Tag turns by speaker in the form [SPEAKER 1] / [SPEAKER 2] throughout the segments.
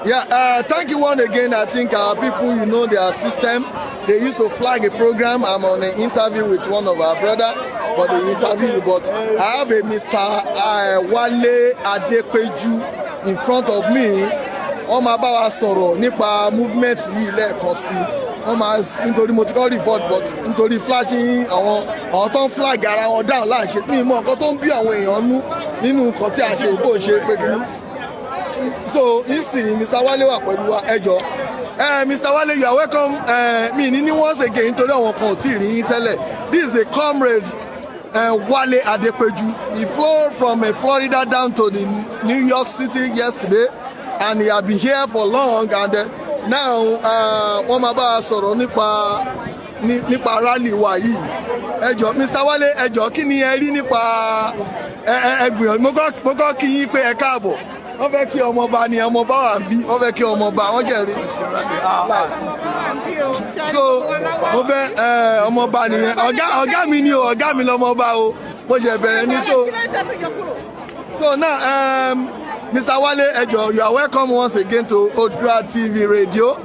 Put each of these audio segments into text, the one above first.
[SPEAKER 1] Yeah, thank you one again. I think our people, you know their system. They used to flag a program. I'm on an interview with one of our brother for the interview, but I have a Mr. Wale Adepeju in front of me. Wọ́n máa bá wa sọ̀rọ̀ nípa movement yìí lẹ́ẹ̀kan sí i. Wọ́n máa, nítorí mo ti kọ́ report, but nítorí flashing, àwọn tó ń flag ara wọn down láì ṣe mí mọ nǹkan tó ń bí àwọn èèyàn nú nínú nǹkan tí a ṣe bó ṣe pé kí so nísìnyí Mr. Wale wà pẹ̀lú wa. Ẹ jọ̀ọ́ ẹ, Mr. Wale, you are welcome. Mi ní once again, nítorí àwọn kan ò tí ì rí yín tẹ́lẹ̀, this is a comrade, Wale Adepeju. He flew from Florida down to the New York City yesterday and he had been here for long, and now wọ́n máa bá a sọ̀rọ̀ nípa rally wa yìí. Ẹ jọ̀ọ́, Mr. Wale, ẹ jọ̀ọ́, kí ni ẹ rí nípa ẹ gbìyànjú? Mo kọ́ kí yín pé ẹ káàbọ̀. Wọ́n fẹ́ kí ọmọọba ni ọmọọba wà ń bí. Wọ́n fẹ́ kí ọmọọba wọ́n jẹ́ rí. So mo fẹ́ ọmọọba nìyẹn. Ọ̀gá mi ni o, ọ̀gá mi lọmọọba o. Mo ṣe bẹ̀rẹ̀ ní. So now, Mr. Wale, ẹ jọ̀ọ́, you are welcome once again to Odua TV Radio.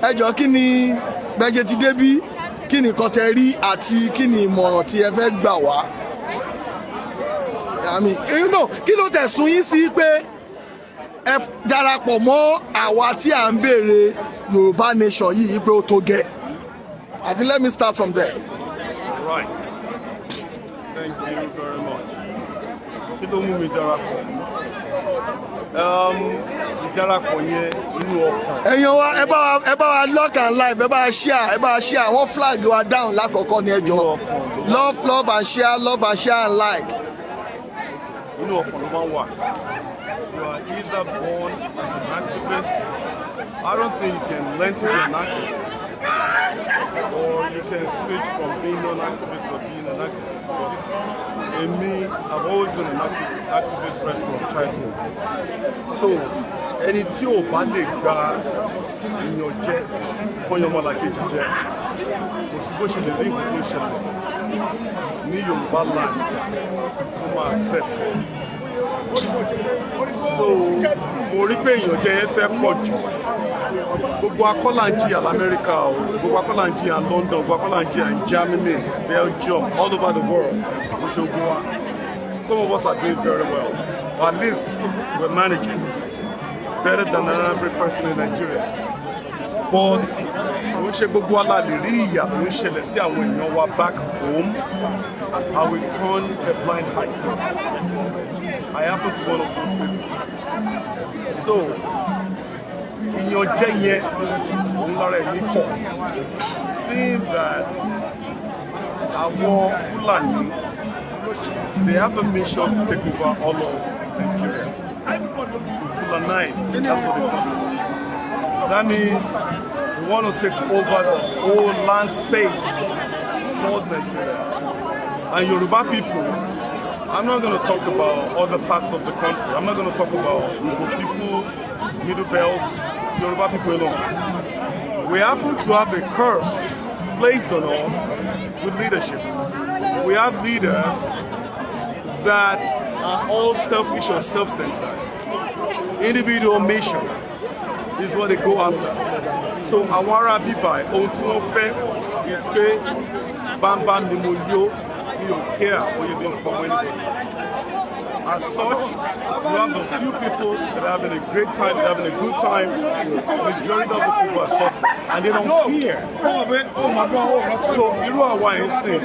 [SPEAKER 1] Ẹ jọ̀ọ́, kí ni bẹ́ẹ̀ ti débí, kí ni nǹkan tẹ́ rí àti kí ni ìmọ̀ràn tí ẹ fẹ́ gbà wá? I mean, kí ló tẹ̀ sún yín sí pé ẹ darapọ̀ mọ́ àwa tí à ń béèrè Yorùbá nation yìí pé ó tó gẹ́? Àti let me start from there.
[SPEAKER 2] Right. Thank you very much. Kí ló mú mi darapọ̀? Ìdarapọ̀ yẹn, inú ọkàn.
[SPEAKER 1] Ẹ̀yin wa, ẹ bá wa like and live, ẹ bá wa share, ẹ bá wa share. Wọ́n flag wa down lákọ̀ọ́kọ́ ni. Ẹ jọ̀ọ́, love, love and share, love and share and like.
[SPEAKER 2] Inú ọkàn ló máa ń wà. You are either born as an activist. I don't think you can learn to be an activist. Or you can switch from being non-activist to being an activist. But èmi, I've always been an activist right from childhood. So, ẹni tí ò bá lè gba ìyànjẹ kọ́yán ọmọlàkejì jẹ, kò sí bó ṣe lè rí nǹkan tó ń ṣẹlẹ̀ ní Yorùbá land tó máa accept. So mo rí pé ìyànjẹ yẹn fẹ́ pọ̀ jù. Gbogbo wa kọ́ là ń jìyà lamẹ́ríkà o, gbogbo wa kọ́ là ń jìyà London, gbogbo wa kọ́ là ń jìyà Germany, Belgium, all over the world. Kò ṣe ogun wa. Some of us are doing very well, or at least we're managing better than every person in Nigeria, but kò ń ṣe gbogbo wa la lè rí ìyà tó ń ṣẹlẹ̀ sí àwọn èèyàn wa back home and we turn a blind eye to it. I happen to be one of those people. So ìyànjẹ yẹn òun lára ẹ̀mí pọ̀, seeing that àwọn Fúlàní, they have a mission to take over all of Nigeria, to Fulanize, that's what they call it. That means we want to take over the whole land space called Nigeria. And Yoruba people, I'm not going to talk about other parts of the country. I'm not going to talk about Igbo people, Middle Belt, Yoruba people alone. We happen to have a curse placed on us with leadership. We have leaders that are all selfish or self-centered. Individual mission is what they go after. So àwọn ará bíbá, ohun tí wọ́n fẹ́ is pé bámbám ni mo yó, mi ò care bóyá bí n pa ọmọ anybody. As such, you have a few people that are having a great time, they're having a good time. Majority of the people are suffering and they don't care. So irú àwa yẹn sìn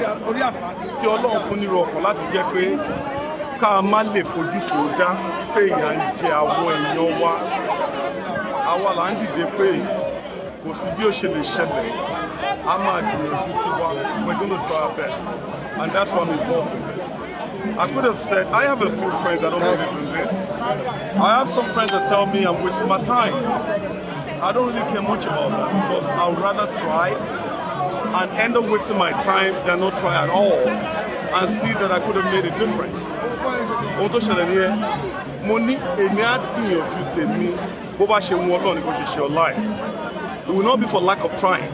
[SPEAKER 2] tí Ọlọ́run fún nírú ọkàn láti jẹ́ pé ká má lè fojú fò dá pé ìyà ń jẹ àwọn èèyàn wa. Àwa là ń dìde pé kò sí bí ó ṣe lè ṣẹlẹ̀. A máa gbìyànjú tiwa. We're gonna try our best. And that's why I'm involved in this. I could have said, I have a few friends that don't believe in this. I have some friends that tell me I'm wasting my time. I don't really care much about that because I would rather try and end up wasting my time than not try at all and see that I could have made a difference. Ohun tó ṣẹlẹ̀ ní ẹ, mo ní èmi á gbìyànjú tèmi, bó bá ṣe wu Ọlọ́run ni kò ṣe ṣe ọlá ẹ̀. It will not be for lack of trying.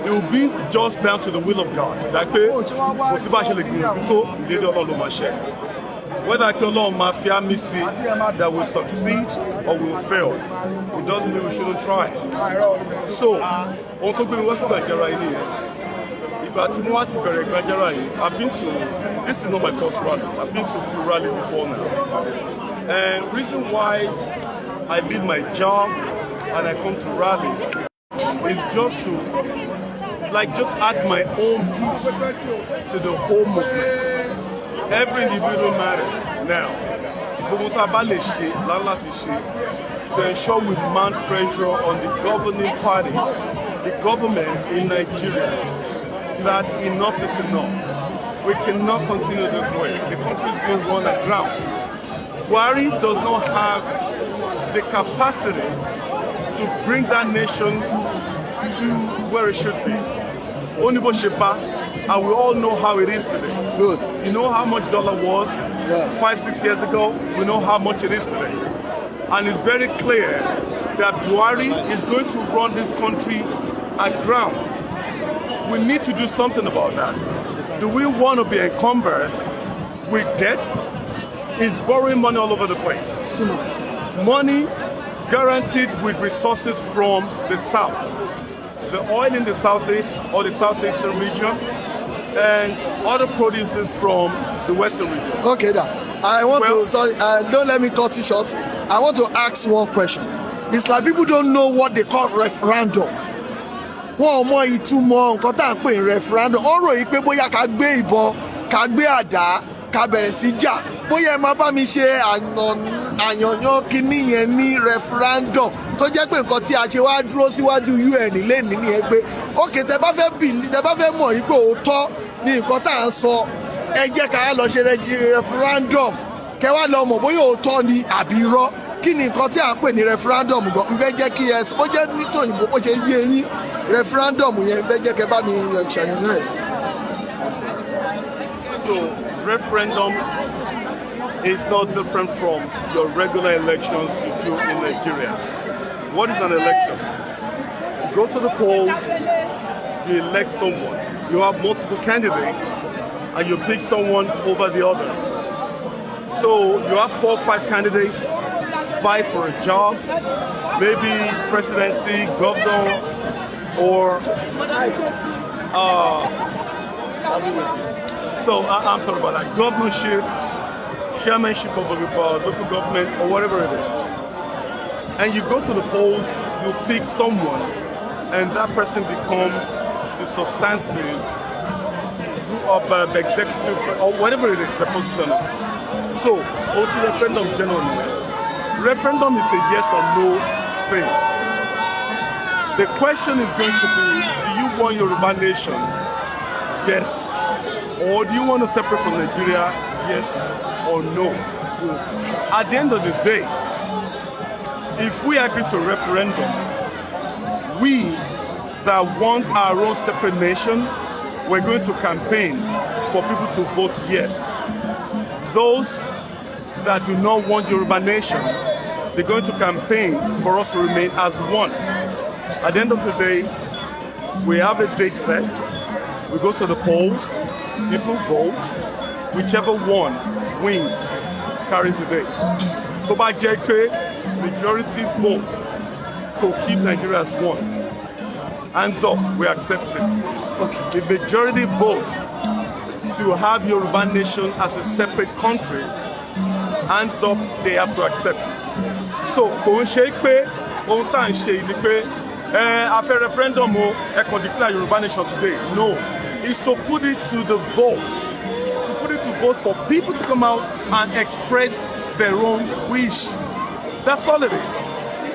[SPEAKER 2] It will be just down to the will of God. Dá pé kò sí bá ṣe lè gbìyànjú tó, ìlérí Ọlọ́run ló máa ṣe. Whether kí Ọlọ́run máa fi àmì sí that will succeed or will fail, it doesn't mean we shouldn't try. So, ohun tó gbé mi wá sí Ìgbàjára yìí nìyẹn. Ìgbà tí mo wá ti bẹ̀rẹ̀ Ìgbàjára yìí, I've been to, this is not my first rally, I've been to a few rallies before now. And reason why I leave my job and I come to rallies is just to like just add my own piece to the whole movement. Every individual matters now. Gbogbo tá a bá lè ṣe láti ṣe to ensure we mount pressure on the governing party, the government in Nigeria, that enough is enough. We cannot continue this way. The country is being run aground. Buhari does not have the capacity to bring that nation to where it should be. Ó ní bó ṣe bá, and we all know how it is today.
[SPEAKER 1] Good.
[SPEAKER 2] You know how much dollar was 5, 6 years ago? We know how much it is today. And it's very clear that Buhari is going to run this country aground. We need to do something about that. Do we want to be encumbered with debt? He's borrowing money all over the place.
[SPEAKER 1] It's too much.
[SPEAKER 2] Money guaranteed with resources from the south. The oil in the southeast or the southeastern region and other produces from the western region.
[SPEAKER 1] Okay, then. I want
[SPEAKER 2] Well-
[SPEAKER 1] to, sorry, don't let me cut you short. I want to ask one question. It's like people don't know what they call referendum. Wọn ò mọ ìtumọ̀ nǹkan tá à ń pè ní referendum. Wọ́n rò yí pé bóyá ká gbé ìbọn, ká gbé àdá, ká bẹ̀rẹ̀ sí jà. Bóyá ẹ máa bá mi ṣe àyànyàn kínní yẹn ní referendum tó jẹ́ pé nǹkan tí a ṣe wá dúró síwájú UN lẹ́nìí nìyẹn pé okay, tẹ bá fẹ́ mọ̀ yí pé òótọ́ ni nǹkan tá à ń sọ, ẹ jẹ́ ká lọ ṣe referendum, kẹ wá lọ mọ̀ bóyá òótọ́ ni àbí irọ́. Kí ni nǹkan tí à ń pè ní referendum gan? N fẹ́ jẹ́ kí ẹ bó jẹ́ nítòyìnbó bó ṣe yé yín, referendum yẹn, n fẹ́ jẹ́ kẹ́ bá mi yan ṣàyànnà ẹ̀.
[SPEAKER 2] So referendum is not different from your regular elections you do in Nigeria. What is an election? You go to the polls, you elect someone. You have multiple candidates and you pick someone over the others. So you have four or five candidates vie for a job, maybe presidency, governor, or so I'm sorry about that, governorship, chairmanship of a local government, or whatever it is. And you go to the polls, you pick someone, and that person becomes the substantive of executive or whatever it is, the position of. So, ó ti referendum generally. Referendum is a yes or no thing. The question is going to be, do you want Yoruba nation? Yes. Or do you want to separate from Nigeria? Yes or no. At the end of the day, if we agree to a referendum, we that want our own separate nation, we're going to campaign for people to vote yes. Those that do not want Yoruba nation, they're going to campaign for us to remain as one. At the end of the day, we have a date set. We go to the polls, people vote, whichever one wins carries the day. Tó bá jẹ́ pé majority vote to keep Nigeria as one, hands up, we accept it. The majority vote to have Yoruba nation as a separate country, hands up, they have to accept. So kò ń ṣe pé ohun tá à ń ṣe ni pé ẹ a fẹ́ referendum o, ẹ kàn declare Yoruba nation today. No, it's to put it to the vote, to put it to vote for people to come out and express their own wish. That's all it is.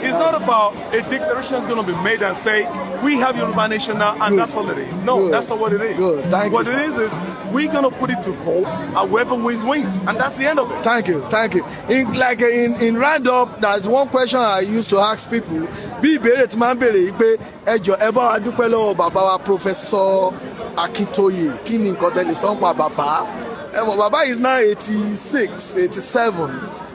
[SPEAKER 2] It's not about a declaration is going to be made and say, "We have Yoruba nation now," and
[SPEAKER 1] Good.
[SPEAKER 2] That's all it is. No,
[SPEAKER 1] Good.
[SPEAKER 2] That's not what it is.
[SPEAKER 1] Good. Thank you,
[SPEAKER 2] What
[SPEAKER 1] sir.
[SPEAKER 2] It is we're going to put it to vote, and whoever wins, wins. And that's the end of it.
[SPEAKER 1] Thank you, thank you. In like in round up, there's one question I used to ask people. Bí ìbéèrè tí máa ń béèrè yìí pé ẹ jọ̀ọ́, ẹ bá wa dúpẹ́ lọ́wọ́ bàbá wa Professor Akintoye. Kí ni nǹkan tẹ́ lè sọ nípa bàbá? Ẹ mọ̀, bàbá is now 86, 87.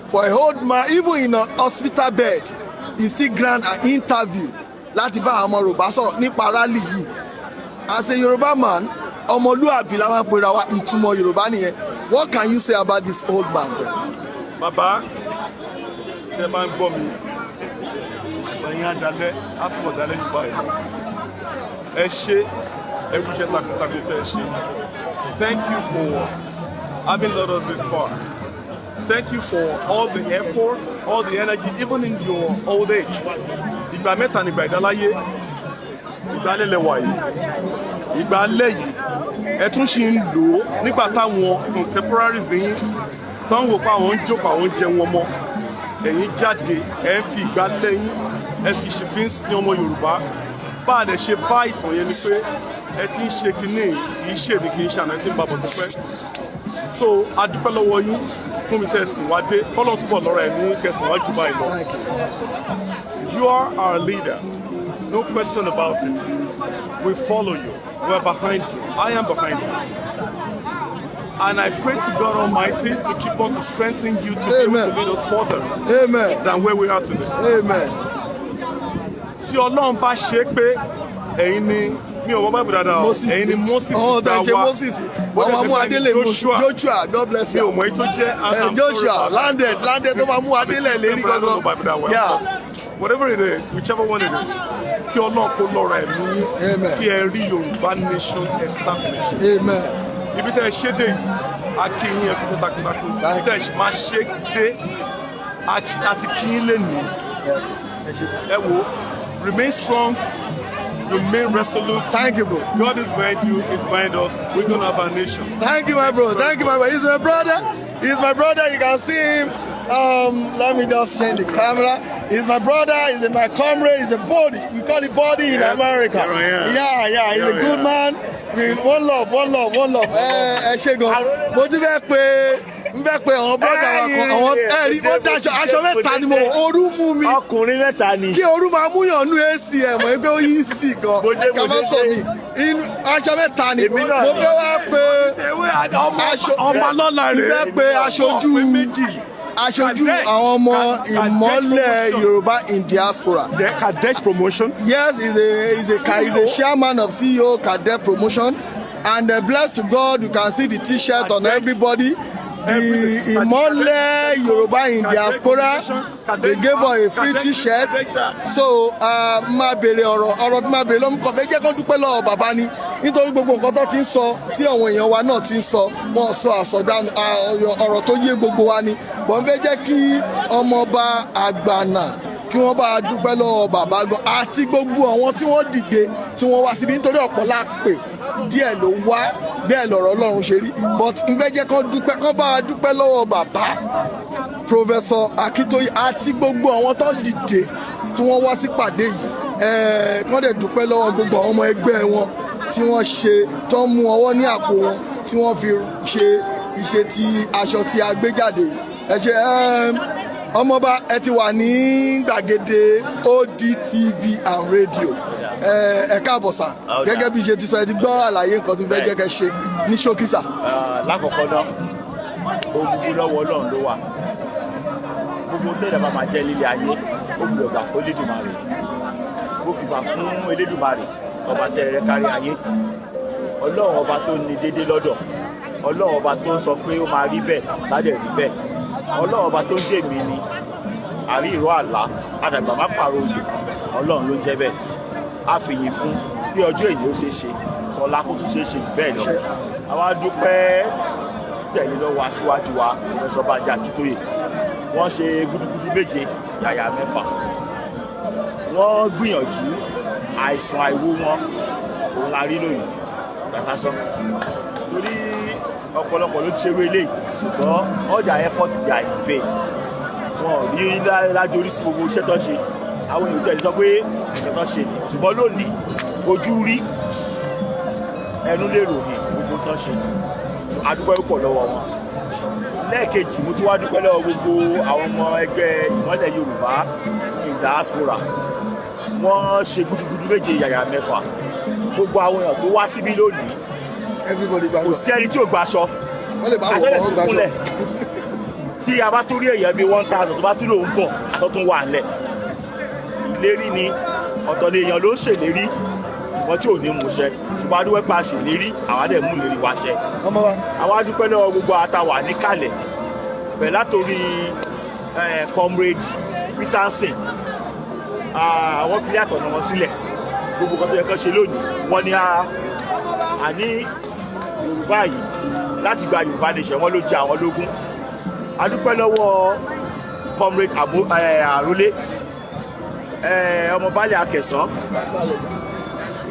[SPEAKER 1] For a old man, even in an hospital bed, he still grant an interview láti bá àwọn ọmọ Yorùbá sọ̀rọ̀ nípa rally yìí. As a Yorùbá man, ọmọlúàbí la máa ń pera wa, ìtumọ̀ Yorùbá nìyẹn. What can you say about this old man then?
[SPEAKER 2] Bàbá, tẹ bá ń gbọ́ mi, ẹ̀yin adalẹ́ á túbọ̀ dalẹ́ jù báyìí lọ. Ẹ ṣe, ẹ kú iṣẹ́ takuntakun tẹ́ ẹ ṣe. Thank you for having led us this far. Thank you for all the effort, all the energy, even in your old age. Ìgbà mẹ́ta nígbà ìdáláyé, ìgbà alẹ́ lẹ wà yìí, ìgbà alẹ́ yìí, ẹ tún ṣì ń lò ó nígbà táwọn contemporaries yín tán wò pé àwọn ń jókòó, àwọn ń jẹun ọmọ. Ẹ̀yin jáde, ẹ ń fi ìgbà lẹ́yìn, ẹ fi ṣe fi ń sin ọmọ Yorùbá. Bá a dẹ̀ ṣe bá ìtàn yẹn ni pé ẹ ti ń ṣe kinní kì í ṣèdí kì í ṣàná, ẹ ti ń bá bọ̀ tipẹ́. So a dúpẹ́ lọ́wọ́ yín fún mi tẹ̀sìn wá dé, kọ́lọ́ túbọ̀ lọ́rọ̀ ẹ̀ ní kẹsàn wá jù báyìí lọ.
[SPEAKER 1] Thank you.
[SPEAKER 2] You are our leader, no question about it. We follow you. We are behind you. I am behind you. And I pray to God Almighty to keep on to strengthen you to be able
[SPEAKER 1] Amen.
[SPEAKER 2] To lead us further
[SPEAKER 1] Amen.
[SPEAKER 2] Than where we are today.
[SPEAKER 1] Amen.
[SPEAKER 2] Tí Ọlọ́run bá ṣe pé ẹ̀yin ni, mi ò mọ Bible dáadáa o,
[SPEAKER 1] Moses.
[SPEAKER 2] ẹ̀yin ni Moses
[SPEAKER 1] Àwọn ọ̀tá
[SPEAKER 2] gbà
[SPEAKER 1] ṣe
[SPEAKER 2] wá.
[SPEAKER 1] Moses.
[SPEAKER 2] Bó
[SPEAKER 1] Àwọn
[SPEAKER 2] dẹ̀
[SPEAKER 1] amú
[SPEAKER 2] ti bá
[SPEAKER 1] adélè
[SPEAKER 2] ní Joshua.
[SPEAKER 1] Joshua, God bless
[SPEAKER 2] Mi
[SPEAKER 1] you.
[SPEAKER 2] ò mọ èyí tó jẹ́. I'm sorry
[SPEAKER 1] Joshua
[SPEAKER 2] about that.
[SPEAKER 1] landed landed tó máa mú adélẹ̀ lérí
[SPEAKER 2] I don't know Bible that well.
[SPEAKER 1] gangan. Yeah.
[SPEAKER 2] Whatever it is, whichever one it is, kí Ọlọ́run kó lọ́ra ẹ̀mí yín,
[SPEAKER 1] Amen.
[SPEAKER 2] kí ẹ rí Yorùbá nation established.
[SPEAKER 1] Amen.
[SPEAKER 2] Ibi tẹ́ ẹ ṣe dé yìí, a kí yín, ẹ kú takuntakun.
[SPEAKER 1] Thank
[SPEAKER 2] Ibi tẹ́ ẹ máa ṣe dé, a ti kí yín lè ní.
[SPEAKER 1] Ẹ ṣé.
[SPEAKER 2] Ẹ wo, remain strong, remain resolute.
[SPEAKER 1] Thank you, bro.
[SPEAKER 2] God is behind you, is behind us. We're gonna have our nation.
[SPEAKER 1] Thank you, my bro. Thank you, my bro. He's my brother. He's my brother. You can see him. Let me just change the camera. He's my brother. He's my comrade. He's a buddy. We call it buddy in America.
[SPEAKER 2] Here I am.
[SPEAKER 1] Yeah. He's a
[SPEAKER 2] Here I
[SPEAKER 1] good
[SPEAKER 2] am.
[SPEAKER 1] Man. We, one love, one love, one love. Ẹ ṣé gan. Mo ti fẹ́ pé n fẹ́ pe àwọn brother wa kan, àwọn ẹ rí wọ́n daṣọ, aṣọ mẹ́ta ni mo wọ̀, ooru mú mi.
[SPEAKER 3] Ọkùnrin mẹ́ta ni.
[SPEAKER 1] Kí ooru máa múyàn nú AC, ẹ̀ mọ̀ pé ó yí sí gan.
[SPEAKER 3] Mo dé,
[SPEAKER 1] Ká
[SPEAKER 3] mo
[SPEAKER 1] má
[SPEAKER 3] dé,
[SPEAKER 1] sọ
[SPEAKER 3] dé.
[SPEAKER 1] mi inú aṣọ mẹ́ta ni.
[SPEAKER 3] Èmi náà
[SPEAKER 1] Mo
[SPEAKER 3] ni.
[SPEAKER 1] fẹ́ wá pé aṣọ
[SPEAKER 2] Ọmọ lọ́la rẹ̀.
[SPEAKER 1] Ìfẹ́ pé aṣojú
[SPEAKER 2] Pé méjì.
[SPEAKER 1] aṣojú
[SPEAKER 2] Cadet-
[SPEAKER 1] àwọn ọmọ
[SPEAKER 2] Cadet
[SPEAKER 1] Ìmọ́lẹ̀
[SPEAKER 2] promotion.
[SPEAKER 1] Yorùbá in diaspora.
[SPEAKER 2] The cadet promotion.
[SPEAKER 1] Yes, he's a chairman of CEO Cadet Promotion, and blessed to God, you can see the T-shirt on
[SPEAKER 2] Cadet.
[SPEAKER 1] everybody. The
[SPEAKER 2] Everything.
[SPEAKER 1] Ìmọ́lẹ̀ Yorùbá in
[SPEAKER 2] Cadet
[SPEAKER 1] diaspora,
[SPEAKER 2] promotion,
[SPEAKER 1] they gave her a free
[SPEAKER 2] Cadet this,
[SPEAKER 1] T-shirt.
[SPEAKER 2] cadet that.
[SPEAKER 1] So máa béèrè ọ̀rọ̀, ọ̀rọ̀ tí máa béèrè lọ́mú kọ̀ọ̀fẹ́ jẹ́ kó dúpẹ́ lọ́wọ́ bàbá ni, nítorí gbogbo nǹkan tó ti ń sọ, tí àwọn èèyàn wa náà ti ń sọ, wọn sọ àsọdánù ọ̀rọ̀ tó yé gbogbo wa ni. Bọ́n fẹ́ jẹ́ kí ọmọọba àgbàna kí wọ́n bá a dúpẹ́ lọ́wọ́ bàbá gan àti gbogbo àwọn tí wọ́n dìde tí wọ́n wá síbi, nítorí ọ̀pọ̀ la pè, díẹ̀ ló wá. Bẹ́ẹ̀ lọ̀rọ̀ Ọlọ́run ṣe rí, but n fẹ́ jẹ́ kó dúpẹ́, kó bá a dúpẹ́ lọ́wọ́ bàbá Professor Akintoye àti gbogbo àwọn tó dìde tí wọ́n wá sí pàdé yìí, kí wọ́n dẹ̀ dúpẹ́ lọ́wọ́ gbogbo àwọn ọmọ ẹgbẹ́ wọn tí wọ́n ṣe tó ń mú ọwọ́ ní àpò wọn tí wọ́n fi ṣe ìṣe ti aṣọ tí a gbé jáde yìí. Ẹ ṣe, ọmọọba, ẹ ti wà ní gbàgede ODTV and radio. Ẹ káàbọ̀ sà.
[SPEAKER 3] Ọ̀dà.
[SPEAKER 1] Gẹ́gẹ́ bí ṣe ti sọ, ẹ ti gbọ́ àlàyé nǹkan tó fẹ́ jẹ́ kẹ́ ṣe ní ṣókí, sà.
[SPEAKER 3] Lákọ̀ọ́kọ́ náà, ohun gbogbo lọ́wọ́ Ọlọ́run ló wà. Gbogbo tẹ́lẹ̀ bá máa jẹ́ lílé ayé, ó gbọ́dọ̀ gbà fún Elédùmarè. Mo fìgbà fún Elédùmarè, ọba tẹ́rẹ̀rẹ́ kárí ayé, Ọlọ́run ọba tó ní dédé lọ́dọ̀, Ọlọ́run ọba tó ń sọ pé ó máa rí bẹ́ẹ̀ ládẹ̀ rí bẹ́ẹ̀, Ọlọ́run ọba tó ń jèmí ni àrí ìró àlá, àdàgbà má pààrọ̀ òye, Ọlọ́run ló ń jẹ́ bẹ́ẹ̀. A fìyìn fún bí ọjọ́ èyí ó ṣeé ṣe, tọ́lá kó tún ṣeé ṣe jù bẹ́ẹ̀ lọ. Àwa dúpẹ́ tẹ̀lé lọ́wọ́ aṣíwájú wa, Professor Banji Akíntóyè. Wọ́n ṣe gudugudu méje yàyà mẹ́fà, wọ́n gbìyànjú. Àìsàn àìwo wọn òun la rí lóyún gbàsásán, torí ọ̀pọ̀lọpọ̀ ló ti ṣerú eléyìí, ṣùgbọ́n all their effort, they are in vain. Wọn ò rí lájú orí sí gbogbo iṣẹ́ tó ṣe. Àwọn èèyàn tẹ̀lé sọ pé nǹkan tó ṣe ni, ṣùgbọ́n lónìí, ojú rí, ẹnu lè ròyìn gbogbo tó ṣe. A dúpẹ́ púpọ̀ lọ́wọ́ wọn. Lẹ́ẹ̀kejì, mo tún wá dúpẹ́ lọ́wọ́ gbogbo àwọn ọmọ ẹgbẹ́ Ìmọ́lẹ̀ Yorùbá in diaspora. Wọ́n ṣe gudugudu méje yàyà mẹ́fà. Gbogbo àwọn èèyàn tó wá síbí lónìí,
[SPEAKER 1] Everybody gbàgbọ́.
[SPEAKER 3] Kò sí ẹni tí ò gbaṣọ.
[SPEAKER 1] Wọ́n lè bá
[SPEAKER 3] Aṣọ
[SPEAKER 1] wọ̀
[SPEAKER 3] lè
[SPEAKER 1] wọ́n
[SPEAKER 3] tún
[SPEAKER 1] gbaṣọ.
[SPEAKER 3] kúnlẹ̀. Tí a bá tó rí èèyàn bíi 1,000 tó bá tún lòún bọ̀, aṣọ tún wà nílẹ̀. Ìlérí ni, ọ̀tọ̀ ni èèyàn ló ń ṣèlérí. Ṣùgbọ́n tí ò ní mú ṣẹ, ṣùgbọ́n a dúpẹ́ pé a ṣèlérí, àwa dẹ̀ mú ìlérí wa ṣẹ.
[SPEAKER 1] Ọmọ wa.
[SPEAKER 3] Àwa dúpẹ́ lọ́wọ́ gbogbo àtàwà níkàlẹ̀ pẹ̀lú látòrí Comrade Peterson. Àwọn fi àtọ̀nà wọn sílẹ̀, gbogbo kan tó yẹ kán ṣe lónìí, wọ́n ní àní Yorùbá yìí láti gba Yorùbá nation, wọn ló jẹ àwọn lógún. A dúpẹ́ lọ́wọ́ Comrade Àrólé, ọmọ baálé Akẹsàn,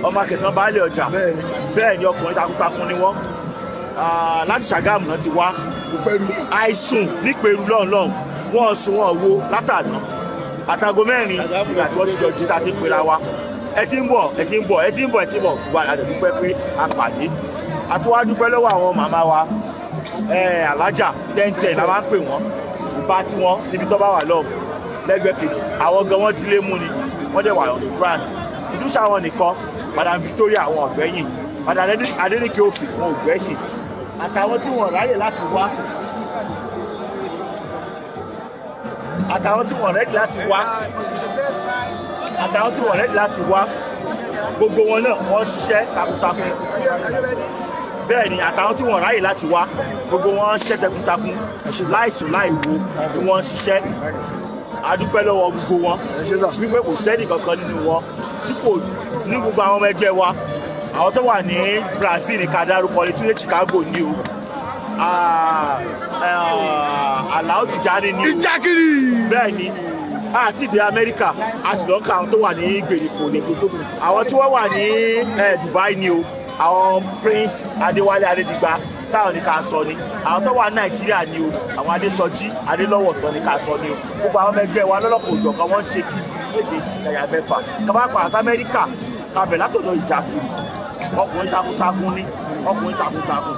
[SPEAKER 3] ọmọ Akẹsàn baálé ọjà. Bẹ́ẹ̀ ni, ọkùnrin takuntakun ni wọ́n. Láti Ṣàgámù náà ti wá.
[SPEAKER 1] Pẹ̀lú.
[SPEAKER 3] Àìsùn nípẹ̀rù lọ́hùn-lọ́hùn, wọ́n sùn, wọ́n wo látàná àtàgọ́ 4 ìgbà tí wọ́n ti jọ jí ta ti ń pera wa, "Ẹ ti ń bọ̀, ẹ ti ń bọ̀, ẹ ti ń bọ̀, ẹ ti ń bọ̀." Wà á dúpẹ́ pé a pàdé. A tún wá dúpẹ́ lọ́wọ́ àwọn màmá wa, alájà 10 10 la máa ń pè wọ́n, bá tí wọ́n níbi tó bá wà lọ́hùn lẹ́gbẹ̀ẹ́ kejì. Àwọn gan wọ́n dilé mú ni, wọ́n dẹ̀ wà on the ground. Ìtúnṣe àwọn nìkan, Madam Victoria, àwọn ọ̀gbẹ́yìn, Madam Adenike Òfì, wọn ò gbẹ́yìn, àtàwọn tí wọ́n ráyè láti wá, àtàwọn tí wọ́n ready láti wá, àtàwọn tí wọ́n ready láti wá, gbogbo wọn náà wọ́n ń ṣiṣẹ́ takuntakun. Bẹ́ẹ̀ ni, àtàwọn tí wọ́n ráyè láti wá, gbogbo wọn ń ṣiṣẹ́ takuntakun, láìsùn láìwo ni wọ́n ń ṣiṣẹ́. A dúpẹ́ lọ́wọ́ gbogbo wọn
[SPEAKER 1] Ẹ ṣé sà.
[SPEAKER 3] wípé kò sẹ́nì kankan nínú wọn tí kò ní. Gbogbo àwọn ọmọ ẹgbẹ́ wa, àwọn tó wà ní Brazil ní ká dárúkọ ní Túnde, Chicago ní o, Alao Tijani ní o.
[SPEAKER 1] Ìjákiri.
[SPEAKER 3] Bẹ́ẹ̀ ni, àti ìdè Amẹ́ríkà, a sì lọ́ọ́ ka àwọn tó wà ní gbèríko ni, àwọn tí wọ́n wà ní Dubai ni o, àwọn Prince Adéwálé Adédìgbà táwọn ní ká sọ ni, àwọn tó wà ní Nàìjíríà ni o, àwọn Adésọjí Adélọ́wọ̀ tán ní ká sọ ni o. Gbogbo àwọn ọmọ ẹgbẹ́ wa lọ́lọ́kọ̀ òjọ̀kan, wọ́n ń ṣe kí méje yàyà mẹ́fà kaba pa àti Amẹ́ríkà kabẹ̀ látọ̀dọ̀ Ìjàkiri. Ọkùnrin takuntakun ni, ọkùnrin takuntakun,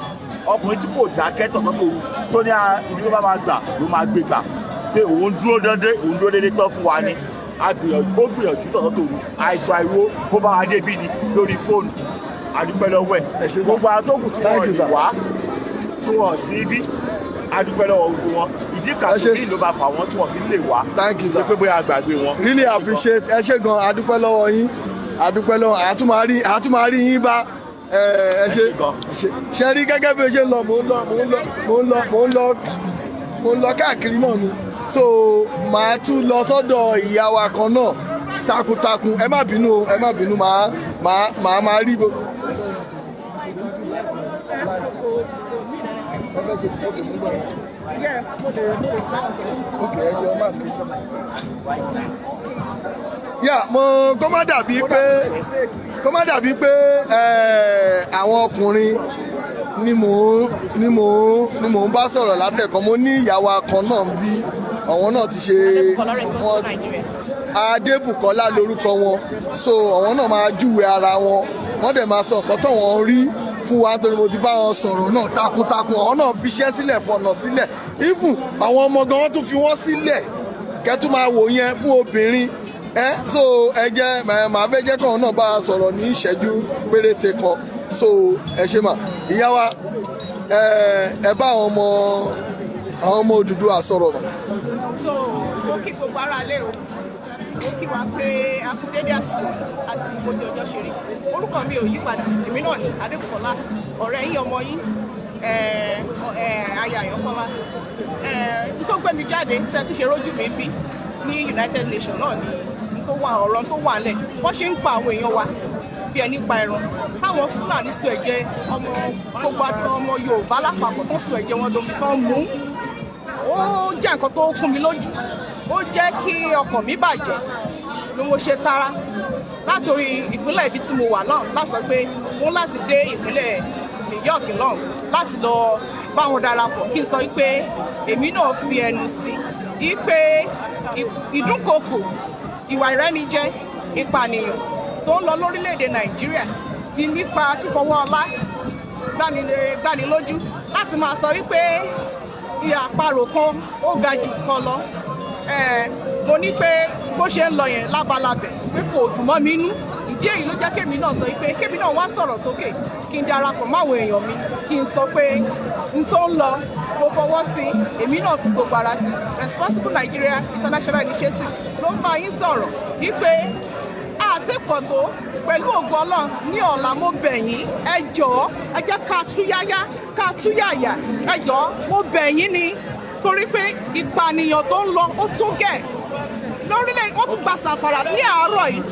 [SPEAKER 3] ọkùnrin tí kò dákẹ́ tọ̀tọ̀ tó tó ní ibi tó bá máa gbà ló máa gbé gbà, pé òun dúró dédé, òun dúró dédé tán fún wa ni. A gbìyànjú, ó gbìyànjú tọ̀tọ̀ tó àìsàn àìwo bó bá wa débi ni lórí fóònù. A dúpẹ́ lọ́wọ́ ẹ̀. Gbogbo àwọn tó kù tí wọ́n lè wá, tí wọ́n sí ibi, a dúpẹ́ lọ́wọ́ gbogbo wọn. Ìdí kan tó bí ló bá fà wọ́n tí wọ́n fi lè wá.
[SPEAKER 1] Thank you, sir.
[SPEAKER 3] Ṣe pé bóyá a gbàgbé wọn.
[SPEAKER 1] Really appreciate. Ẹ ṣé gan, a dúpẹ́ lọ́wọ́ yín, a dúpẹ́ lọ́wọ́. Àtúmọ̀ àrí yín bá ẹ. Ẹ ṣé.
[SPEAKER 3] Gan.
[SPEAKER 1] Ẹ ṣé. Ṣe rí gẹ́gẹ́ bí o ṣe ń lọ, mò ń lọ, mò ń lọ, mò ń lọ, mò ń lọ, mò ń lọ káàkiri náà ni. So màá tún lọ sọ́dọ̀ ìyá wa kan náà takuntakun. Ẹ má bínú o, ẹ má bínú. Màá rí gbogbo. Okay, ẹ yọ mask. Yà mo kó má dàbí pé àwọn ọkùnrin ni mò ń bá sọ̀rọ̀ látẹ̀kọ́. Mo ní ìyàwó kan náà bí àwọn náà ti ṣe wọn. Adébùkọ́lá lórúkọ wọn. So àwọn náà máa júwe ara wọn, wọ́n dẹ̀ máa sọ nǹkan tó wọ́n rí fún wa, torí mo ti bá wọn sọ̀rọ̀ náà takuntakun. Àwọn náà fiṣẹ́ sílẹ̀, fọ̀nà sílẹ̀, even àwọn ọmọ gan wọ́n tún fi wọ́n sílẹ̀ kẹ́tù máa wò yẹn fún obìnrin ẹ. So ẹ jẹ́ màá fẹ́ jẹ́ kàn náà bá a sọ̀rọ̀ ní ìṣẹ́jú péréte kan. So ẹ ṣe mà, ìyá wa. Ẹ bá àwọn ọmọ Odùduwà sọ̀rọ̀ mà.
[SPEAKER 4] So mo kí gbogbo ara lé o, mo kí wa pé a kú dédé àsìkò, àsìkò bójú ọjọ́ ṣe rí. Orúkọ mi ò yí padà, èmi náà ni Adékọlá, ọ̀rẹ́ yín, ọmọ yín, aya Àyànkọ́lá. N tó gbé mi jáde tẹ́ ti ṣe rójú mi bí ní United Nations náà ni n tó wà, ọ̀rọ̀ tó wà lẹ̀, wọ́n ṣe ń pa àwọn èèyàn wa bí ẹni pa ẹran, táwọn Fúlàní sọ ẹ̀jẹ̀ ọmọ gbogbo ọmọ Yorùbá lápapọ̀, tó ń sọ ẹ̀jẹ̀ wọn domi tó ń mú. Ó jẹ́ nǹkan tó kún mi lójú, ó jẹ́ kí ọkàn mi bàjẹ́ ló mo ṣe tara látòrí ìpínlẹ̀ ibi tí mo wà náà láti sọ pé mo ń láti dé ìpínlẹ̀ New York náà láti lọ bá wọn darapọ̀, kí n sọ pé èmi náà fi ẹnu sí i pé ìdúnkokò, ìwà ìrẹ́nijẹ, ìpànìyàn tó ń lọ lórílẹ̀‐èdè Nàìjíríà di nípa fífọwọ́ ọlá gbani lójú láti máa sọ wípé ìyà àparò kan ó ga jù kan lọ. Mo ní pé bó ṣe ń lọ yẹn lábalábẹ̀ pé kò dùn mọ́ mi nú. Ìdí èyí ló jẹ́ kémi náà sọ pé kémi náà wá sọ̀rọ̀ sókè, kí n darapọ̀ máwọn èèyàn mi, kí n sọ pé n tó ń lọ, mo fọwọ́ sí i, èmi náà fi gbogbo ara sí. Responsible Nigeria International Initiative ló ń bá yín sọ̀rọ̀ wípé àti tí pọ̀ tó. Pẹ̀lú ògo Ọlọ́run, ní ọ̀la, mo bẹ̀ yín, ẹ jọ̀ọ́, ẹ jẹ́ ká túyáyá, ká túyàyà. Ẹ jọ̀ọ́, mo bẹ̀ yín ni, torí pé ìpànìyàn tó ń lọ, ó tó gẹ̀ lórílẹ̀. Wọ́n tún gba Zamfara ní àárọ̀ yìí.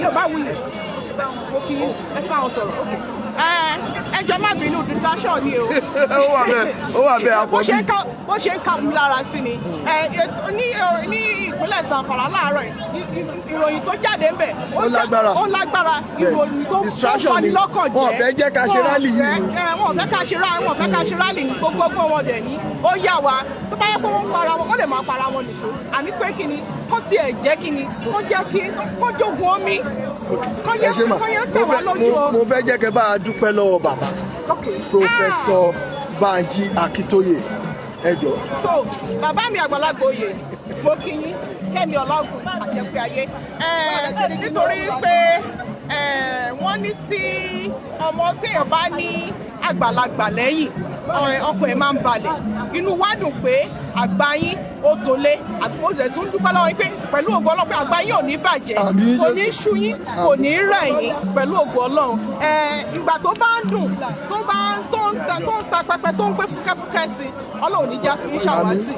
[SPEAKER 4] Yóò bá wuyì, mo kí ẹ ti bá wọn sọ̀rọ̀. Ẹ ẹ jọ̀ọ́, má bínú, distraction ni o.
[SPEAKER 1] Ó wà bẹ́ẹ̀, ó wà bẹ́ẹ̀.
[SPEAKER 4] Bó ṣe
[SPEAKER 1] Àpọ̀jù.
[SPEAKER 4] ń ká, bó ṣe ń ká mi lára sí ni. Ẹ ẹ, ní ìpínlẹ̀ Zamfara láàárọ̀ yìí, ìròyìn tó jáde ń bẹ̀,
[SPEAKER 1] Ó lágbára.
[SPEAKER 4] Ó lágbára. Ìròyìn tó
[SPEAKER 1] Distraction
[SPEAKER 4] bani
[SPEAKER 1] ni.
[SPEAKER 4] lọ́kàn jẹ́.
[SPEAKER 1] Wọn ò fẹ́ jẹ́ ká ṣe
[SPEAKER 4] Wọn ò
[SPEAKER 1] rally yìí ni.
[SPEAKER 4] Wọn ò fẹ́ ká ṣe rally, wọn ò fẹ́ ká ṣe rally ní gbogbo ọgbọ́n wọn dẹ̀ ní. Ó yà wá, tó bá yẹ kó wọ́n para wọn, wọ́n lè máa para wọn nìṣó. Àní pé kí ni kó tiẹ̀ jẹ́, kí ni kó jẹ́, kí kó jogun omi, kó
[SPEAKER 1] Ẹ
[SPEAKER 4] yẹ
[SPEAKER 1] ṣe mà.
[SPEAKER 4] kó yẹ tẹ̀
[SPEAKER 1] Mo
[SPEAKER 4] wá
[SPEAKER 1] fẹ́
[SPEAKER 4] lójú o.
[SPEAKER 1] mo fẹ́ jẹ́ kẹ́ bá a dúpẹ́ lọ́wọ́ bàbá Professor Banji Akíntóyè, ẹ jọ̀ọ́.
[SPEAKER 4] Tó bàbá mi àgbàlagbà oyè, mo kí yín, Kẹ́mi Ọláògùn àjẹpẹ́ ayé ẹ, nítorí pé wọ́n ní tí ọmọ téèyàn bá ní àgbàlagbà lẹ́yìn, ọkàn ẹ̀ máa ń balẹ̀. Inú wa dùn pé àgbà yín ó tolé. Àgbòsẹ̀ tún dúpẹ́ lọ́wọ́ yín pé pẹ̀lú ògo Ọlọ́run, pé àgbà yín ò ní bàjẹ́,
[SPEAKER 1] Àmín,
[SPEAKER 4] kò ní
[SPEAKER 1] Jésù.
[SPEAKER 4] sú yín, kò ní rẹ̀ yín pẹ̀lú ògo Ọlọ́run. Ìgbà tó bá ń dùn, tó bá ń tó ń ta pẹpẹ, tó ń gbé fúkẹ́fúkẹ́ sí, Ọlọ́run ní já fi ń ṣàwátì.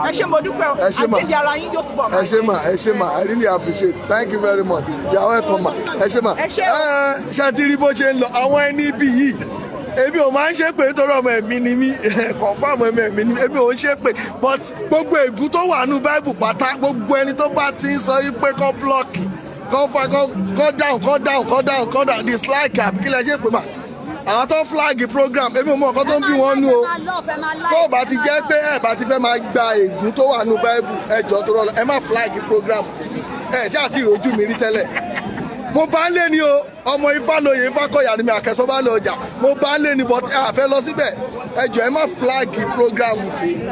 [SPEAKER 4] Ẹ ṣé, mo dúpẹ́ o.
[SPEAKER 1] Ẹ ṣé mà.
[SPEAKER 4] Àjíǹde ara yín yóò túbọ̀ máa
[SPEAKER 1] Ẹ ṣé mà, ẹ ṣé mà. I really appreciate. Thank you very much. You are welcome, ma. Ẹ ṣé mà.
[SPEAKER 4] Ẹ ṣé o.
[SPEAKER 1] Ẹ ṣe ti rí bó ṣe ń lọ. Àwọn ẹni ibi yìí, èmi ò máa ń ṣe pé nítorí ọmọ ẹ̀mí ni mí, confam, ọmọ ẹ̀mí ni mí. Èmi ò ń ṣe pé, but gbogbo ègún tó wà nínú Bible pátá, gbogbo ẹni tó bá ti ń sọ wípé kọ́ block, kọ́ fa, kọ́ down, kọ́ down, kọ́ down, kọ́ down, dislike, àbí kí lẹ ṣe pé mà, àwọn tó flag program, èmi ò mọ nǹkan tó ń bí wọn nú o. Tó o bá ti jẹ́ pé ẹ bá ti fẹ́ máa gba ègún tó wà nínú Bible, ẹ jọ̀ọ́, tó rọlọ, ẹ má flag program tèmi. Ẹ ṣáà ti rojú mi rí tẹ́lẹ̀. Mo bá ń lé ní o, ọmọ ifá lóye, ifá kọyà ni mi, àkẹsọ bá lọ ọjà, mo bá ń lé ní, but ẹ àfẹ́ lọ síbẹ̀. Ẹ jọ̀ọ́, ẹ má flag program tèmi,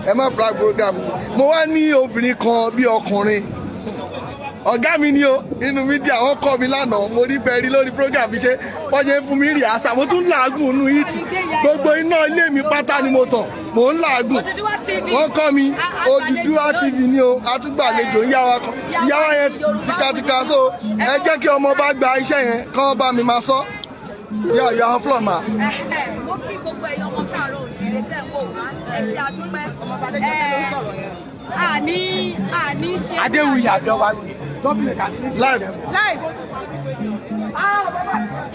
[SPEAKER 1] ẹ má flag program tèmi. Mo wá ní obìnrin kan bí ọkùnrin, ọ̀gá mi ni o nínú media. Wọ́n kọ́ mi lánàá, mo rí bẹ́ẹ̀ rí lórí program bí ṣe wọ́n ṣe ń fún mi rí àṣà. Mo tún làágùn nínú heat. Gbogbo iná ilé mi pátá ni mo tàn, mò ń làágùn. Wọ́n kọ́ mi. Odùduwà TV ni o, àtúgbàlejò ń yá wa kan, ìyá wa yẹn tìkatìka. So ẹ jẹ́ kí ọmọ bá gba iṣẹ́ yẹn kán bá mi máa sọ. Yà yà on floor ma.
[SPEAKER 5] Mo kí gbogbo ẹ̀yin ọmọ káàárọ̀ òjìrè tẹ̀ ń wò wá, ẹ ṣe àdúpẹ́. Àní àní ṣe.
[SPEAKER 6] Adéwuyì àbíọ́wá gómìnà kàdé.
[SPEAKER 1] Live.
[SPEAKER 4] Live.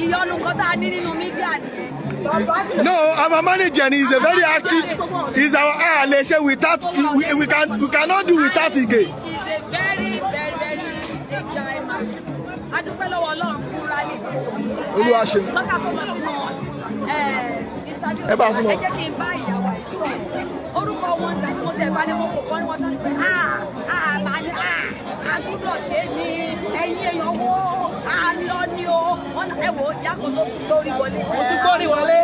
[SPEAKER 5] Ìyọnu nǹkan tá a ní nínú media nìyẹn.
[SPEAKER 1] No, our manager is a very active, is our, ah, lè ṣe without, we cannot do without Ige.
[SPEAKER 5] He is a very, very, very agile man. A dúpẹ́ lọ́wọ́ Ọlọ́run fún rally títò.
[SPEAKER 1] Olúwa ṣeun.
[SPEAKER 5] Ṣùgbọ́n ká tó lọ sínú interview,
[SPEAKER 1] Ẹ bá a súnmọ́.
[SPEAKER 5] ẹ jẹ́ kí n bá ìyàwó àyè sọ̀rọ̀. Orúkọ wọn, ìgbà tí mo ṣe ẹ̀gbá ní mo kò kọ́ ní wọ́n tán ní pé ah màá ní ah a gbúdọ̀ ṣe é ní ẹ̀yin èèyàn wo a lọ ní o. Wọ́n ẹ wò ó, ìyá kan tó tún lórí wọlé.
[SPEAKER 4] Mo tún gbórí wọlé.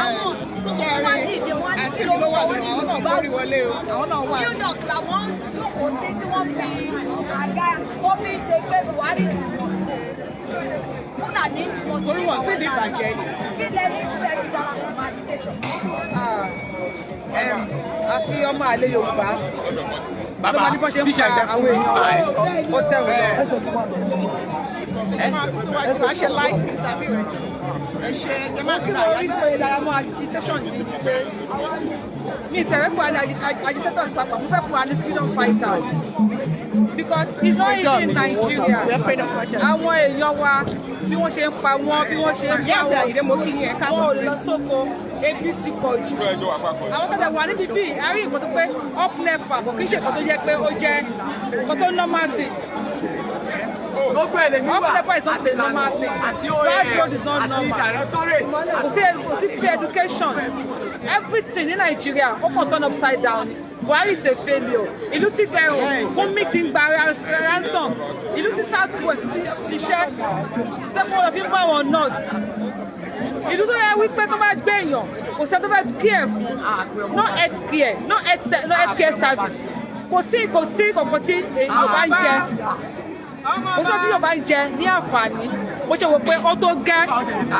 [SPEAKER 5] Àwọn gbogbo wọn dìde, wọn ní
[SPEAKER 4] Àǹtí
[SPEAKER 5] kí
[SPEAKER 4] mi ló
[SPEAKER 5] lórúkọ
[SPEAKER 4] wà
[SPEAKER 5] wọn
[SPEAKER 4] nínú
[SPEAKER 5] ní
[SPEAKER 4] àwọn náà
[SPEAKER 5] Yorùbá.
[SPEAKER 4] Gbórí wọlé o, àwọn náà wà.
[SPEAKER 5] New York làwọn jókòó sí tí wọ́n fi àga tó fi ṣe pé Buhari, Fúlàní lọ sí
[SPEAKER 4] Torí wọn sì ní ìbàjẹ́ ni.
[SPEAKER 5] Kí lẹ rí fẹ́ fi darapọ̀ mọ́ agitation?
[SPEAKER 7] Àfi ọmọ àlè Yorùbá ló máa ní bọ́n ṣe ń pa àwọn èèyàn, ó tẹ̀wọ̀n lọ.
[SPEAKER 4] Ẹ máa sún síwájú, máa ṣe live interview rẹ. Ẹ ṣe, ẹ má
[SPEAKER 7] Tí
[SPEAKER 4] bínú.
[SPEAKER 7] mo rí tó yẹ dára mọ́ agitation yìí ni pé mi tẹ̀wé pé ní agitators papọ̀, mo fẹ́ pé ní freedom fighters, because it's not easy in Nigeria. Àwọn èèyàn wa, bí wọ́n ṣe ń pa wọ́n, bí wọ́n ṣe ń
[SPEAKER 4] Ìyá
[SPEAKER 7] bá
[SPEAKER 4] àfẹ́
[SPEAKER 7] wọn
[SPEAKER 4] Àyìndé, mo kí yín, ẹ káàbọ̀
[SPEAKER 7] wọn ò
[SPEAKER 4] sí.
[SPEAKER 7] lọ sóko, ebi ti pọ̀ jù. Àwọn tó bẹ̀ wà níbi bíi a rí nǹkan tó pé up NEPA kò kí ń ṣe nǹkan tó jẹ́ pé ó jẹ́ nǹkan tó normal thing.
[SPEAKER 6] Gbogbo ẹ̀ lè ní
[SPEAKER 7] Up
[SPEAKER 6] wà.
[SPEAKER 7] NEPA is not a normal thing.
[SPEAKER 6] Àti
[SPEAKER 7] Bad road is not
[SPEAKER 6] àti
[SPEAKER 7] normal.
[SPEAKER 6] directorate.
[SPEAKER 7] Kò sí free education. Everything ní Nàìjíríà, ó kàn turn upside down ni. Buhari is a failure. Ìlú tí Gumi ti ń gba ransom, ìlú tí South West ti ń ṣiṣẹ́ tẹ́kọ̀ lọ fi ń bá àwọn north, ìlú tó yẹ wípé tó bá gbé èèyàn, kò sẹ́ tó fẹ́ kí ẹ̀ fún, no health care, no health care service, kò sí kankan tí Yorùbá ń jẹ, kò sí tí Yorùbá ń jẹ ní àǹfààní. Mo ṣe wò pé ó tó gẹ́,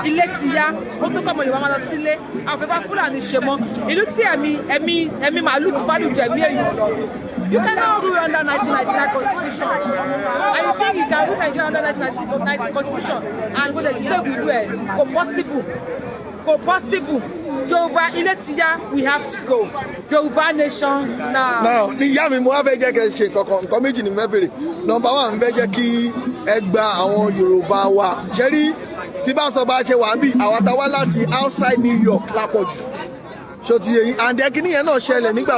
[SPEAKER 7] ilé ti yá, ó tó kọ́ ọmọ Yorùbá máa lọ sílé. Àwọn fẹ́ bá Fúlàní ṣe mọ́. Ìlú tí ẹ̀mí màálù ti fálù jù ẹ̀mí èèyàn lọ. You cannot rule under 1999 constitution, and you think you can rule Nigeria under 1999 constitution and go dey save ìlú ẹ? Kò possible, kò possible. Yorùbá, ilé ti yá, we have to go. Yorùbá nation now.
[SPEAKER 1] Now, ní ìyá mi, mo wá fẹ́ jẹ́ kẹ́ ẹ ṣe nǹkan kan. Nǹkan méjì ni mo fẹ́ béèrè. Number one, mo fẹ́ jẹ́ kí ẹ gba àwọn Yorùbá wa ṣe rí tí bá sọ bá ṣe wà ń bì, àwọn táwa láti outside New York lápọ̀jù, ṣó ti yé yín? And then kíní yẹn náà ṣẹlẹ̀ nígbà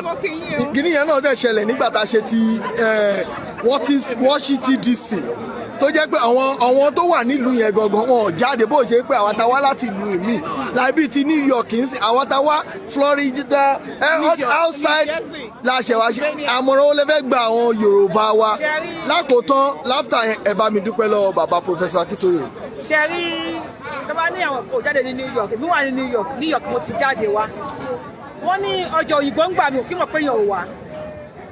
[SPEAKER 1] kíní yẹn náà dẹ̀ ṣẹlẹ̀ nígbà tá a ṣe ti what is Washington DC, tó jẹ́ pé àwọn tó wà nílùú yẹn gangan, wọn ò jáde. Bó ṣe pé àwọn táwa láti ìlú mi láìbí ti New York ń sìn, àwọn táwa Florida,
[SPEAKER 4] New York,
[SPEAKER 1] outside
[SPEAKER 4] New Jersey.
[SPEAKER 1] La ṣe wá ṣe. Àmọ̀ràn wo lẹ fẹ́ gba àwọn Yorùbá wa lákòótán? Láfítà yẹn, ẹ bá mi dúpẹ́ lọ́wọ́ bàbá Professor Akintoye.
[SPEAKER 7] Ṣe rí, tó bá ní àwọn kò jáde ní New York, èmi wà ní New York. New York mo ti jáde wá. Wọ́n ní ọjà òyìnbó ń gbà mí ò kí mọ̀ pé yàn ò wá.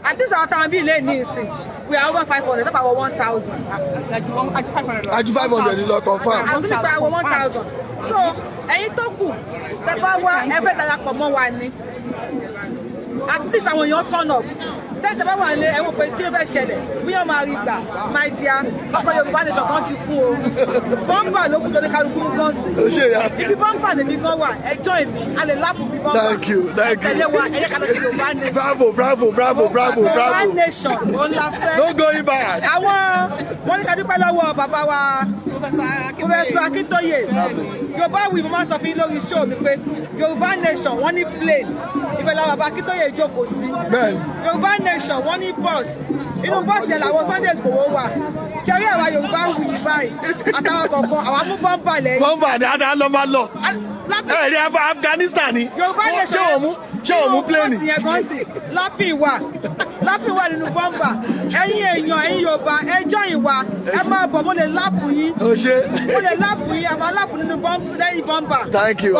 [SPEAKER 7] At least àwọn táwọn bíi ilé ní ìsìn, we are over 500, tábà wọ 1,000.
[SPEAKER 1] Aju 500 lọ, confirm.
[SPEAKER 7] Àti nípa wọ 1,000. So ẹ̀yin tó kù, tẹ́ bá wá, ẹ fẹ́ darapọ̀ mọ́ wa ni. At least àwọn èèyàn turn up. Tẹ́tẹ́ bá wà nílé, ẹ wò pé kí ló fẹ́ ṣẹlẹ̀, bí wọ́n máa rí gbà. My dear, ọkọ̀ Yorùbá nation kan ti kú o, bọ́ńbà ló kú tó ní kálukú gan sí.
[SPEAKER 1] Ó ṣe ya.
[SPEAKER 7] Ibi bọ́ńbà lèmi gan wà, ẹjọ́ èmi a lè lápò bí bọ́ńbà.
[SPEAKER 1] Thank you, thank you.
[SPEAKER 7] Tẹ̀lé wa, ẹ jẹ́ ká lọ sí Yorùbá nation.
[SPEAKER 1] Bravo, bravo, bravo, bravo,
[SPEAKER 7] Yorùbá
[SPEAKER 1] bravo.
[SPEAKER 7] nation òun la fẹ́.
[SPEAKER 1] No going back.
[SPEAKER 7] Àwọn wọn ní ká dúpẹ́ lọ́wọ́ bàbá wa Professor Akintoye. Yorùbá wí, mo máa ń sọ fún yín lórí show mi pé Yorùbá nation, wọ́n ní plane, ibẹ̀ làwọn bàbá Akintoye jókòó sí. Yorùbá nation, wọ́n ní bus, inú bọ́ọ̀sì yẹn làwọn Sunday Igboho wà. Ṣẹ́rí àwa Yorùbá wù yí báyìí àtàwọn kọ̀ọ̀kan, àwa mú bọ́ńbà lẹ́yìn.
[SPEAKER 1] Bọ́mbà dáadáa lọ máa lọ. Ẹ rí afa Afghanistan ni.
[SPEAKER 7] Yorùbá nation.
[SPEAKER 1] Ṣé òun mú plane?
[SPEAKER 7] Bọ́ọ̀sì yẹn gan sí lápì wà, lápì wà nínú bọ́ńbà. Ẹ̀yin èèyàn, ẹ̀yin Yorùbá, ẹ join wa, ẹ máa bọ̀, mo lè lap yín.
[SPEAKER 1] Ó ṣe.
[SPEAKER 7] Mo lè lap yín, àmọ́ lap nínú bọ́ńbà, lẹ́yìn bọ́ńbà.
[SPEAKER 1] Thank you.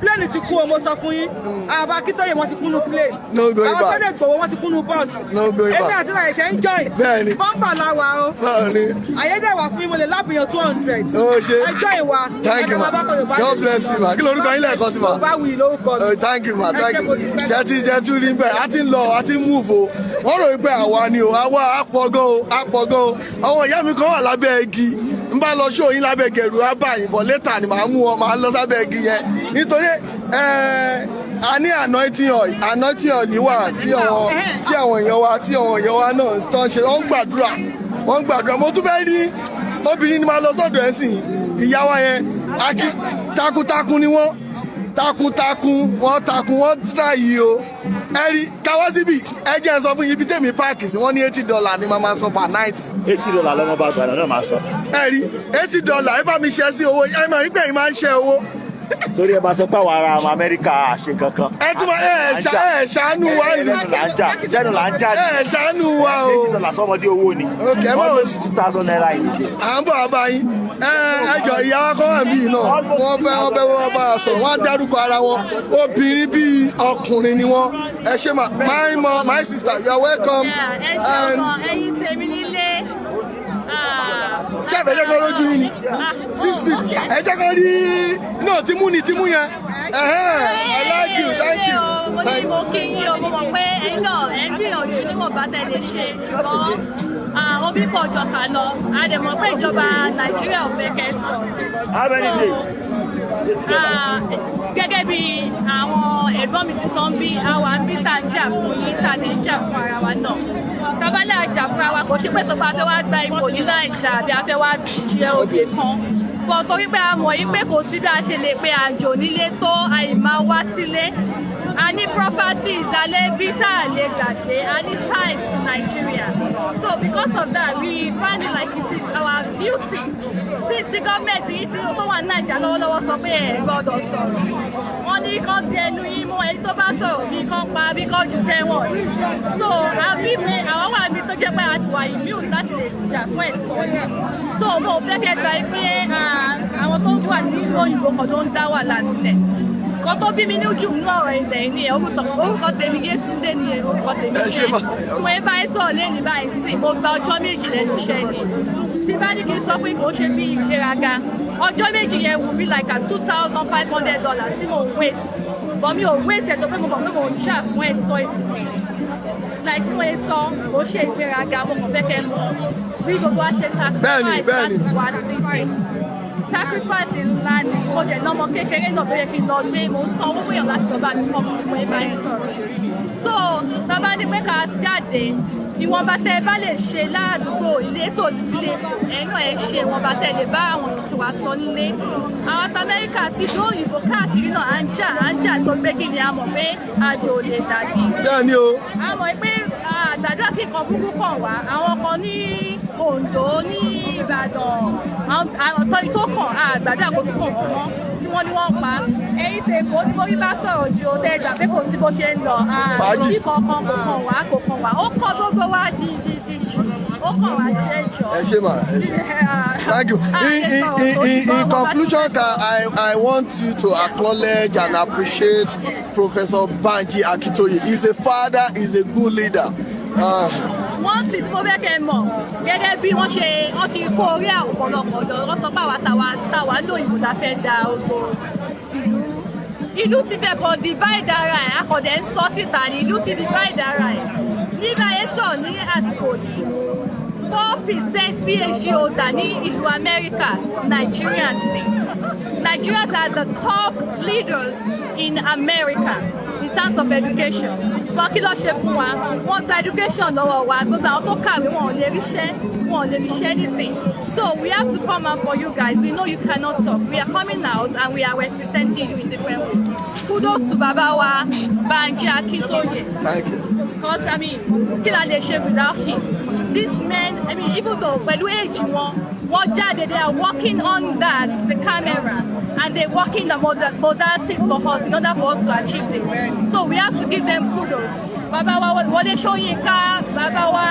[SPEAKER 7] Plane ti kú o, mo sọ fún yín. Àwọn Akíntóyè, wọn ti kúnnu plane.
[SPEAKER 1] No going
[SPEAKER 7] Àwọn
[SPEAKER 1] back.
[SPEAKER 7] Sunday Igboho, wọn ti kúnnu bọ́ọ̀sì.
[SPEAKER 1] No going
[SPEAKER 7] Èmi
[SPEAKER 1] back.
[SPEAKER 7] àti náà ẹ̀ṣẹ̀ ń join. Bọ́ńbà la wà o.
[SPEAKER 1] Báwo ni?
[SPEAKER 7] Àyédèwà fún yín, mo lè lap yàn 200.
[SPEAKER 1] Ó ṣe.
[SPEAKER 7] Ẹ join wa.
[SPEAKER 1] Thank you, ma. God bless you, ma. Kí lorúkọ yín lẹ́ẹ̀kan sí, ma?
[SPEAKER 7] Yorùbá wuyì lórúkọ mi.
[SPEAKER 1] Oh, thank you, ma.
[SPEAKER 7] Ẹ
[SPEAKER 1] Thank
[SPEAKER 7] ṣé, mo
[SPEAKER 1] you.
[SPEAKER 7] dúpẹ́.
[SPEAKER 1] Ṣé ti jẹ́ tún rí bẹ́ẹ̀? A ti ń lọ, a ti ń move o. Wọ́n rò pé àwa ni o, àwa àpọ̀ gan o, àpọ̀ gan o. Àwọn ìyá mi kan wà lábẹ́ igi. N bá lọ ṣó yín lábẹ́ gẹ̀rù á bá yín bọ̀ later ni màá mú wọn, màá lọ sábẹ́ igi yẹn. Nítorí a ní anointing oil, anointing oil wà tí àwọn èèyàn wa náà tán ṣe, wọ́n ń gbàdúrà, wọ́n ń gbàdúrà. Mo tún fẹ́ rí obìnrin ni màá lọ sọ́dọ̀ ẹ̀ sìn. Ìyá wa yẹn, takuntakun ni wọ́n, takuntakun wọ́n, takun wọ́n tíra yìí o. Ẹ rí káwá síbì, ẹ jẹ́ ẹ sọ fún yín ibi tèmi park sí. Wọ́n ní $80 ni màá máa san per night.
[SPEAKER 3] $80 lọ́mọ bá gbàdá náà máa san.
[SPEAKER 1] Ẹ rí $80, ẹ bá mi ṣe sí owó, ẹ mọ̀ nígbà yìí máa ń ṣe owó.
[SPEAKER 3] Torí ẹ bá sọ pé àwọn ará àwọn Amẹ́ríkà ṣe kankan.
[SPEAKER 1] Ẹ tún máa ẹ ṣá ẹ ṣàánú wa
[SPEAKER 3] ẹnu là ń jà, sẹ́nu là ń jà.
[SPEAKER 1] Ẹ ṣàánú wa o.
[SPEAKER 3] $80 sọmọdé owó ni.
[SPEAKER 1] Ok, ẹ má
[SPEAKER 3] Almost ₦60,000 in a day.
[SPEAKER 1] À ń bọ̀ àbá yín. Ẹ jọ, ìyá wa kọ́ wà bíi náà, wọ́n fẹ́ wọ́n bá a sọ̀rọ̀, wọ́n á dárúkọ ara wọn. Obìnrin bíi ọkùnrin ni wọ́n. Ẹ ṣé ma, my mom, my sister, you are welcome.
[SPEAKER 8] Yeah, ẹ ṣe
[SPEAKER 1] And
[SPEAKER 8] ọmọ ẹ̀yin tèmi nílé.
[SPEAKER 1] Ṣé ẹ fẹ́ jẹ́ kó rójú yín ni? 6 feet, ẹ jẹ́ kó rí náà tímú ni tímú yẹn. Ẹ̀hẹ́n, I like you, thank you.
[SPEAKER 8] Mo ní mo kí yín o, mo mọ̀ pé ẹ̀yin náà ẹ̀ ń gbìyànjú níwọ̀nba tẹ́ lè ṣe, ṣùgbọ́n omi pọ̀ jọ̀kà lọ. A dẹ̀ mọ̀ pé ìjọba Nàìjíríà ò fẹ́ kẹ́ sọ̀rọ̀.
[SPEAKER 3] How many
[SPEAKER 8] So,
[SPEAKER 3] days?
[SPEAKER 8] Gẹ́gẹ́ bí àwọn ẹ̀gbọ́n mi ti sọ ń bí, àwa ń bí tá à ń jà fún yín, tá à ń jà fún ara wa náà. Tabalẹ̀ àjà fúnra wa, kò ṣe pé tó bá fẹ́ wá gba ipò ní Nàìjà àbí a fẹ́ wá ṣe òde kan bọ̀, torí pé a mọ̀ yín pé kò sí bí a ṣe lè pe àjò nílé tó àìmáa wá sílé. A ní properties alẹ́ bí tá a lè gbàgbé, a ní ties to Nigeria. So because of that, we find it like it is our duty, since the government yìí tí tó wà ní Nàìjíríà lọ́wọ́lọ́wọ́ sọ pé ẹ gbọ́dọ̀ sọ̀rọ̀, wọ́n ní kán di ẹnu yín mú, ẹni tó bá sọ̀rọ̀ bí kán pa, bí kán jù sẹ́wọ̀n. So àbí mi àwọn wà mí tó jẹ́ pé a ti wà immune láti lè jà fún ẹ̀tọ́ yìí. So mo fẹ́ kẹ́ gba pé àwọn tó wà nílùú òyìnbó kan ló ń dá wàhálà sílẹ̀ kan tó bí mi ní ojú ń lọ́rọ̀ ilẹ̀ ní ẹ̀. Orúkọ tèmi Yétúndé ni ẹ̀, orúkọ tèmi
[SPEAKER 1] Ẹ ṣé
[SPEAKER 8] jẹ́
[SPEAKER 1] ma.
[SPEAKER 8] Mo ẹ bá ẹ sọ̀rọ̀ lẹ́nu báyìí sí, mo gba ọjọ́ 2 lẹ́nu iṣẹ́ ni. Tí bá ní kí n sọ fún yín, kò ṣe bí ìgbéraga, ọjọ́ 2 yẹn wù mí like at $2,500 tí mo waste, but mi ò waste ẹ̀ tó pé mo mọ̀ pé mo ń jà fún ẹ̀tọ́ ìlú mi. Like mo ṣe sọ, kò ṣe ìgbéraga, mo kàn fẹ́ kẹ́ mọ̀ bí gbogbo wa ṣe
[SPEAKER 1] Bẹ́ẹ̀ni,
[SPEAKER 8] sacrifice
[SPEAKER 1] bẹ́ẹ̀ni.
[SPEAKER 8] láti wá sí. Sacrifice ńlá ni. Mo dẹ̀ lọ́mọ kékeré náà tó yẹ kí n lọ gbé. Mo ń sanwó fún èèyàn láti lọ bá mi kọ́ ọmọ mi bá yín sọ̀rọ̀. So bàbá ní pé ká jáde, ìwọ̀nba tẹ́ ẹ bá lè ṣe ládùúgbò, ilé tó ní sílé, ẹ̀yin náà ẹ ṣe ìwọ̀nba tẹ́ ẹ lè bá àwọn èèyàn tí wàá sọ nílé. Àwọn àti Amẹ́ríkà ti ìlú òyìnbó káàkiri náà, à ń jà, à ń jà tó pé kí ni a mọ̀ pé àjò ò lè dàbí.
[SPEAKER 1] Bẹ́ẹ̀ ni o.
[SPEAKER 8] A mọ̀ pé àgbàdo kí nǹkan burúkú kàn wá. Àwọn kan ní Oǹdó, ní Ìbàdàn, àwọn tó kàn, àgbàdo àkókò kàn wọ́n mọ́ tí wọ́n ní wọ́n pa. Ẹ̀yin tèkó ní mo rí bá sọ̀rọ̀ ju o tẹ́ gbà pé kò sí bó ṣe ń lọ.
[SPEAKER 1] Fàájì.
[SPEAKER 8] Àrùn kankan kò kàn wá, kò kàn wá. Ó kàn gbogbo wa di jù, ó kàn wá jẹ́ jọ.
[SPEAKER 1] Ẹ ṣé mà, ẹ ṣé. Thank you. In conclusion, I want you to acknowledge and appreciate Professor Banji Akintoye. He's a father, he's a good leader.
[SPEAKER 8] Wọ́n sì tí mo fẹ́ kẹ́ ẹ mọ̀, gẹ́gẹ́ bí wọ́n ṣe, wọ́n ti kó orí àwọn ọ̀pọ̀lọpọ̀ lọ. Wọ́n sọ pé àwa táwa lóyìnbó la fẹ́ da ogo ìlú. Ìlú ti fẹ́ kàn divide ara ẹ̀, akọ̀dẹ̀ ń sọ síta ní ìlú ti divide ara ẹ̀. Nígbà yẹn sọ ní àsìkò yìí, 4% PhD holder ní ìlú Amẹ́ríkà, Nigerians ni. Nigerians are the top leaders in America in terms of education. But kí ló ṣe fún wa? Wọ́n gba education lọ́wọ́ wa. Gbogbo àwọn tó kàwé, wọn ò lè ríṣẹ́, wọn ò lè ríṣẹ́ anything. So we have to come out for you guys. We know you cannot talk. We are coming out and we are representing you in different ways. Kudos to baba wa Banji Akintoye.
[SPEAKER 1] Thank you.
[SPEAKER 8] Because, I mean, kí la lè ṣe without him? These men, I mean, even though pẹ̀lú age wọn, wọ́n jáde, they are working under the camera and they working the modalities for us in order for us to achieve this. So we have to give them kudos. Bàbá wa Wọlé Ṣóyínká, bàbá wa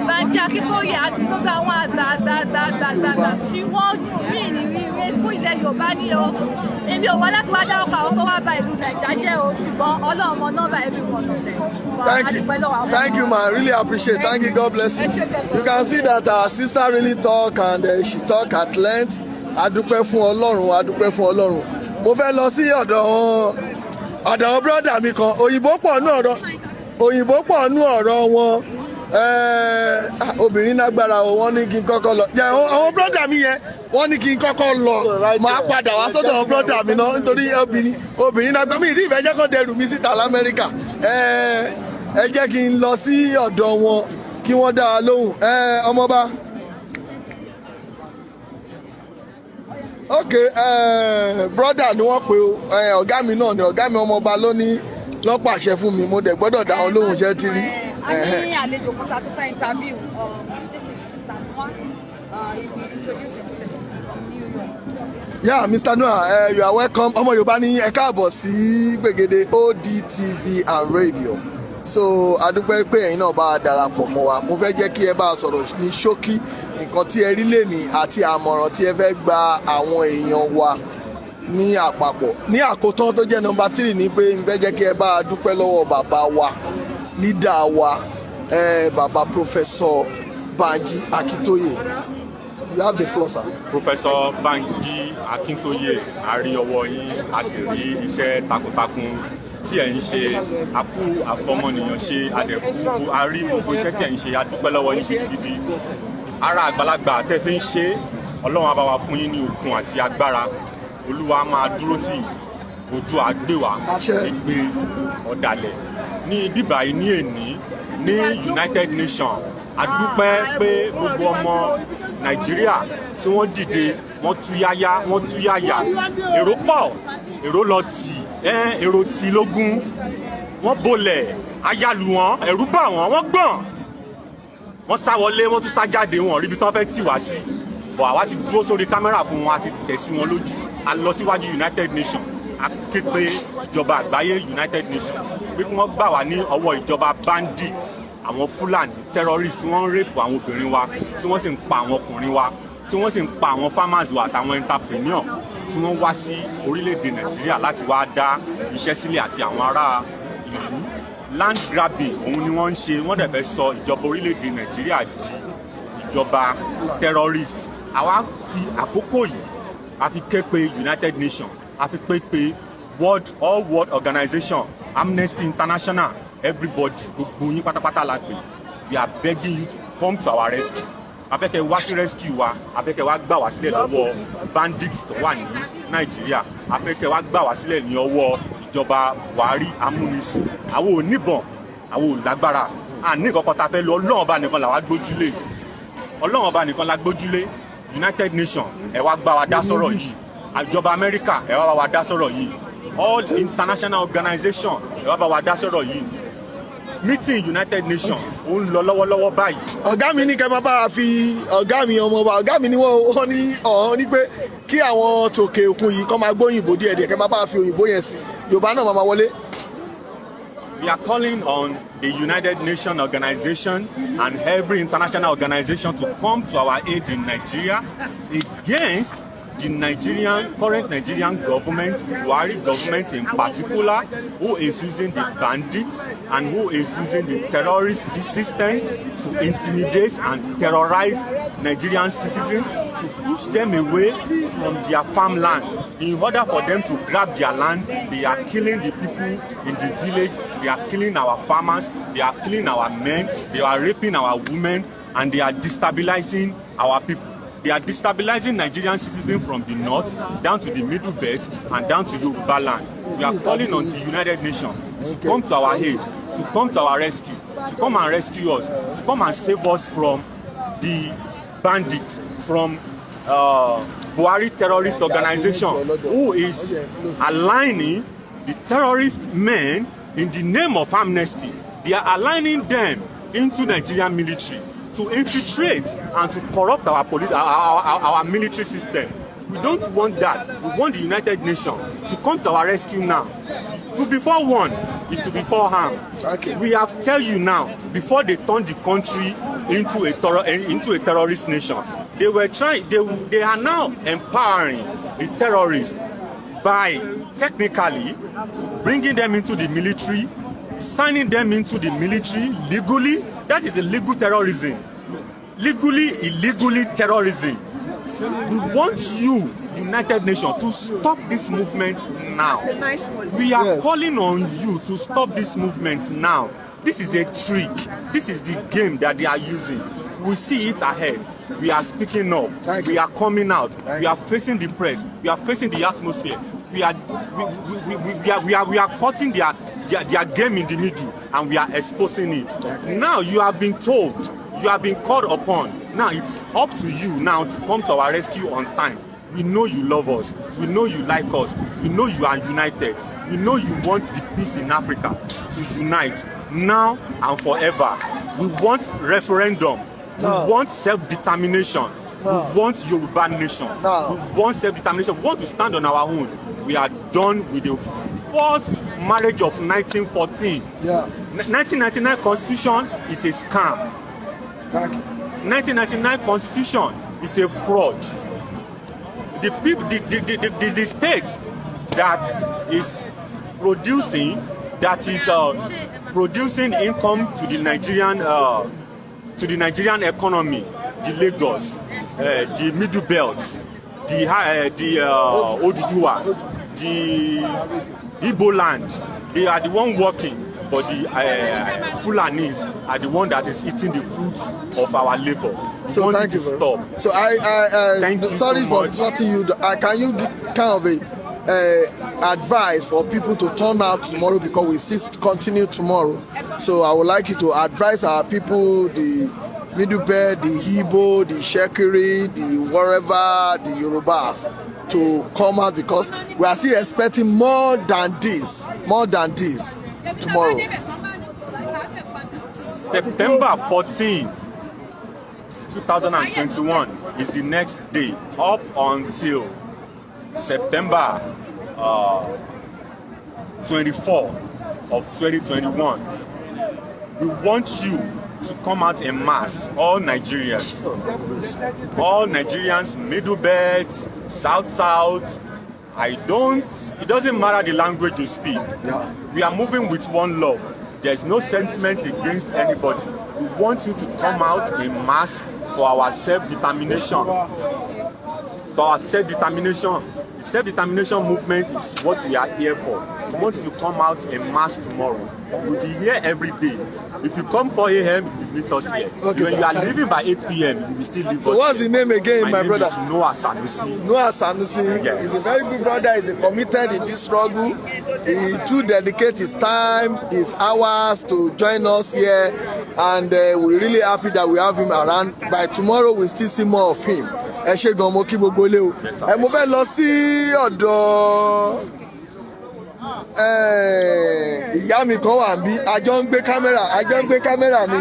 [SPEAKER 8] Banji Akíntóyè àti gbogbo àwọn àgbà àgbà àgbà àgbà àgbà àgbà tí wọ́n rìn ìrìn fún ilẹ̀ Yorùbá ní o. Èmi ò wá láti wá dárúkọ àwọn tó wá ba ìlú Nàìjà jẹ́ o, ṣùgbọ́n Ọlọ́run mọ nọ́mbà every one of them. But
[SPEAKER 1] Thank
[SPEAKER 8] a
[SPEAKER 1] you.
[SPEAKER 8] dúpẹ́ lọ́wọ́ àwọn
[SPEAKER 1] Thank you, man. Really appreciate. Thank you. God bless you. You can see that our sister really talk and she talk at length. Adúpẹ́ fún Ọlọ́run, adúpẹ́ fún Ọlọ́run. Mo fẹ́ lọ sí ọ̀dọ̀ àwọn brother mi kan. Òyìnbó pọ̀ nú ọ̀rọ̀, òyìnbó pọ̀ nú ọ̀rọ̀ wọn. Obìnrin lágbára o, wọ́n ní kí n kọ́kọ́ lọ. Jẹ́ àwọn brother mi yẹn, wọ́n ní kí n kọ́kọ́ lọ. Màá padà wá sọ́dọ̀ àwọn brother mi náà nítorí obìnrin lágbára. Mi ì tí ì fẹ́ jẹ́ kó dẹrù mi síta l'Amẹ́ríkà. Ẹ jẹ́ kí n lọ sí ọ̀dọ̀ wọn kí wọ́n dá wa lóhùn. Ọmọọba. Ok, brother ni wọ́n pe o. Ọ̀gá mi náà ni, ọ̀gá mi ọmọọba ló ní lọ́ pàṣẹ fún mi, mo dẹ̀ gbọ́dọ̀ dá wọn lóhùn, ṣẹ́ ti rí.
[SPEAKER 5] A ní àlejò kan tá a tún fẹ́ interview. This is Mr. Noah. He will introduce himself from New York.
[SPEAKER 1] Yeah, Mr. Noah, you are welcome. Ọmọ Yorùbá ní, ẹ káàbọ̀ sí gbègede ODTV and radio. So adúpẹ́ pé ẹ̀yin náà bá a darapọ̀ mọ́ wa. Mo fẹ́ jẹ́ kí ẹ bá a sọ̀rọ̀ ní ṣókí, nǹkan tí ẹ rí lẹ́nìí àti àmọ̀ràn tí ẹ fẹ́ gba àwọn èèyàn wa ní àpapọ̀. Ní àkótán tó jẹ́ number 3 ni pé n fẹ́ jẹ́ kí ẹ bá a dúpẹ́ lọ́wọ́ bàbá wa, leader wa, bàbá Professor Banji Akintoye. You have the floor, sir.
[SPEAKER 9] Professor Banji Akintoye, a rí ọwọ́ yín, a sì rí iṣẹ́ takuntakun tí ẹ̀ ń ṣe. A kú àfọmọnìyàn ṣe, àdẹ̀kú a rí gbogbo iṣẹ́ tí ẹ̀ ń ṣe. A dúpẹ́ lọ́wọ́ yín gidigidi. Ara àgbàlagbà tẹ́ fi ń ṣe, Ọlọ́run á bá wa fún yín ní okun àti agbára. Olúwa máa dúró tì yín, ojú àgbè wá.
[SPEAKER 1] Àṣẹ.
[SPEAKER 9] Ìgbé ọ̀dàlẹ̀ ní bíbá yìí ní èní ní United Nations, a dúpẹ́ pé gbogbo ọmọ Nàìjíríà tí wọ́n dìde, wọ́n tú yáyá, wọ́n tú yáyà. Èrò pọ̀, èrò lọ tì ẹ́, èrò tì lógún, wọ́n bolẹ̀ ayálu wọn, ẹ̀rù bà wọ́n, wọ́n gbọ̀n, wọ́n sá wọlé, wọ́n tún sá jáde, wọn ríbi tí wọ́n fẹ́ tì wá sí bọ̀. Àwa ti dúró sórí kámẹ́rà fún wọn, a ti tẹ̀ sí wọn lójú. A lọ síwájú United Nations, a ké pé ìjọba àgbáyé, United Nations, pé kí wọ́n gbà wá ní ọwọ́ ìjọba bandit, àwọn Fúlàní terrorists tí wọ́n ń rape àwọn obìnrin wa, tí wọ́n sì ń pa àwọn ọkùnrin wa, tí wọ́n sì ń pa àwọn farmers wa àtàwọn entrepreneur tí wọ́n wá sí orílẹ̀-èdè Nàìjíríà láti wá dá iṣẹ́ sílẹ̀ àti àwọn ará ìlú. Land grabbing òun ni wọ́n ń ṣe. Wọ́n dẹ̀ fẹ́ sọ ìjọba orílẹ̀-èdè Nàìjíríà di ìjọba terrorist. Àwa fi àkókò yìí, a fi ké pe United Nations, a fi pé pe world all world organization, Amnesty International, Everybody, gbogbo yín pátápátá la pè. We are begging you to come to our rescue. A fẹ́ kẹ́ wá sí rescue wa. A fẹ́ kẹ́ wá gbà wá sílẹ̀ lọ́wọ́ bandits tó wà ní Nàìjíríà. A fẹ́ kẹ́ wá gbà wá sílẹ̀ ní ọwọ́ ìjọba Buhari amúnisìn. Àwọn ò níbọn, àwọn ò lágbára, à ní nǹkan kan tá a fẹ́ lọ. Ọlọ́run Ọba nìkan làwa gbójúlé, Ọlọ́run Ọba nìkan la gbójúlé. United Nations, ẹ wá gbá wa dá sọ̀rọ̀ yìí. Ìjọba Amẹ́ríkà, ẹ wá bá wa dá sọ̀rọ̀ yìí. All international organization, ẹ wá bá wa dá sọ̀rọ̀ yìí. Meeting United Nations ó ń lọ lọ́wọ́lọ́wọ́ báyìí.
[SPEAKER 1] Ọ̀gá mi ní kẹ́ máa bá wa fi ọ̀gá mi, ọmọ wa, ọ̀gá mi ni wọ́n ní ọ̀hún ní pé kí àwọn tòkè òkun yìí kọ́ máa gbóyìnbó díẹ̀díẹ̀, kẹ́ máa bá wa fi òyìnbó yẹn sí, Yorùbá náà máa wọlé.
[SPEAKER 9] We are calling on the United Nations organization and every international organization to come to our aid in Nigeria against the Nigerian current Nigerian government, Buhari government in particular, who is using the bandits and who is using the terrorist system to intimidate and terrorize Nigerian citizens, to push them away from their farmland. In order for them to grab their land, they are killing the people in the village, they are killing our farmers, they are killing our men, they are raping our women, and they are destabilizing our people. They are destabilizing Nigerian citizens from the north down to the Middle Belt and down to Yoruba land. We are calling on the United Nations to come to our aid, to come to our rescue, to come and rescue us, to come and save us from the bandits, from Buhari terrorist organization, who is aligning the terrorist men in the name of amnesty. They are aligning them into Nigerian military to infiltrate and to corrupt our police, our military system. We don't want that. We want the United Nations to come to our rescue now. To be forewarned is to be forearmed.
[SPEAKER 1] Okay.
[SPEAKER 9] We have tell you now, before they turn the country into a terrorist nation. They were trying. They are now empowering the terrorists by technically bringing them into the military, signing them into the military legally. That is illegal terrorism. Legally, illegally terrorism. We want you, United Nations, to stop this movement now.
[SPEAKER 4] Nice one.
[SPEAKER 9] We are
[SPEAKER 1] Yes.
[SPEAKER 9] calling on you to stop this movement now. This is a trick. This is the game that they are using. We see it ahead. We are speaking up.
[SPEAKER 1] Thank
[SPEAKER 9] We
[SPEAKER 1] you.
[SPEAKER 9] are coming out.
[SPEAKER 1] Thank
[SPEAKER 9] We are facing the press. We are facing the atmosphere. We are cutting their game in the middle and we are exposing it. Now you have been told, you have been called upon. Now it's up to you now to come to our rescue on time. We know you love us. We know you like us. We know you are united. We know you want the peace in Africa to unite now and forever. We want referendum. We
[SPEAKER 1] No.
[SPEAKER 9] want self-determination.
[SPEAKER 1] No.
[SPEAKER 9] We want Yoruba nation.
[SPEAKER 1] No.
[SPEAKER 9] We want self-determination. We want to stand on our own. We are done with the forced marriage of 1914. 1999 constitution is a scam.
[SPEAKER 1] Thank you.
[SPEAKER 9] 1999 constitution is a fraud. The people, the state that is producing income to the Nigerian economy, the Lagos, the Middle Belt, the Oduduwa, the Igbo land, they are the one working, but the Fulanis are the one that is eating the fruits of our labour. We
[SPEAKER 1] So
[SPEAKER 9] want
[SPEAKER 1] thank
[SPEAKER 9] it
[SPEAKER 1] you
[SPEAKER 9] to
[SPEAKER 1] very
[SPEAKER 9] stop.
[SPEAKER 1] So I
[SPEAKER 9] Thank you
[SPEAKER 1] sorry
[SPEAKER 9] so
[SPEAKER 1] for
[SPEAKER 9] much.
[SPEAKER 1] cutting you. Can you give kind of a advice for people to turn out tomorrow, because we still continue tomorrow. So I would like you to advise our people, the Middle Belt, the Igbo, the Itsekiri, the wherever, the Yorubas, to come out, because we are still expecting more than this tomorrow.
[SPEAKER 9] September 14, 2021 is the next day, up until September 24 of 2021. We want you to come out en masse, all Nigerians, Middle Belt, South South. I don't, it doesn't matter the language you speak. We are moving with one love. There's no sentiment against anybody. We want you to come out in mass for our self-determination. For our self-determination. The self-determination movement is what we are here for. We want you to come out en masse tomorrow. We'll be here every day. If you come 4 a.m., you meet us here.
[SPEAKER 1] Okay,
[SPEAKER 9] When
[SPEAKER 1] sir.
[SPEAKER 9] you are leaving by 8 p.m., you will still leave
[SPEAKER 1] So
[SPEAKER 9] us
[SPEAKER 1] what's
[SPEAKER 9] here.
[SPEAKER 1] the name again, my
[SPEAKER 9] name
[SPEAKER 1] brother?
[SPEAKER 9] is Noah Sanusi.
[SPEAKER 1] Noah Sanusi.
[SPEAKER 9] Yes.
[SPEAKER 1] He's a very good brother. He's a committed in this struggle. He too dedicate his time, his hours to join us here, and we're really happy that we have him around. By tomorrow, we still see more of him. Ẹ ṣé gan, mo kí gbogbo ilé o.
[SPEAKER 9] Yes, sir.
[SPEAKER 1] Ẹ mo fẹ́ lọ sí ọ̀dọ̀ ìyá mi kan wà níbí. A jọ ń gbé kámẹ́rà, a jọ ń gbé kámẹ́rà ni,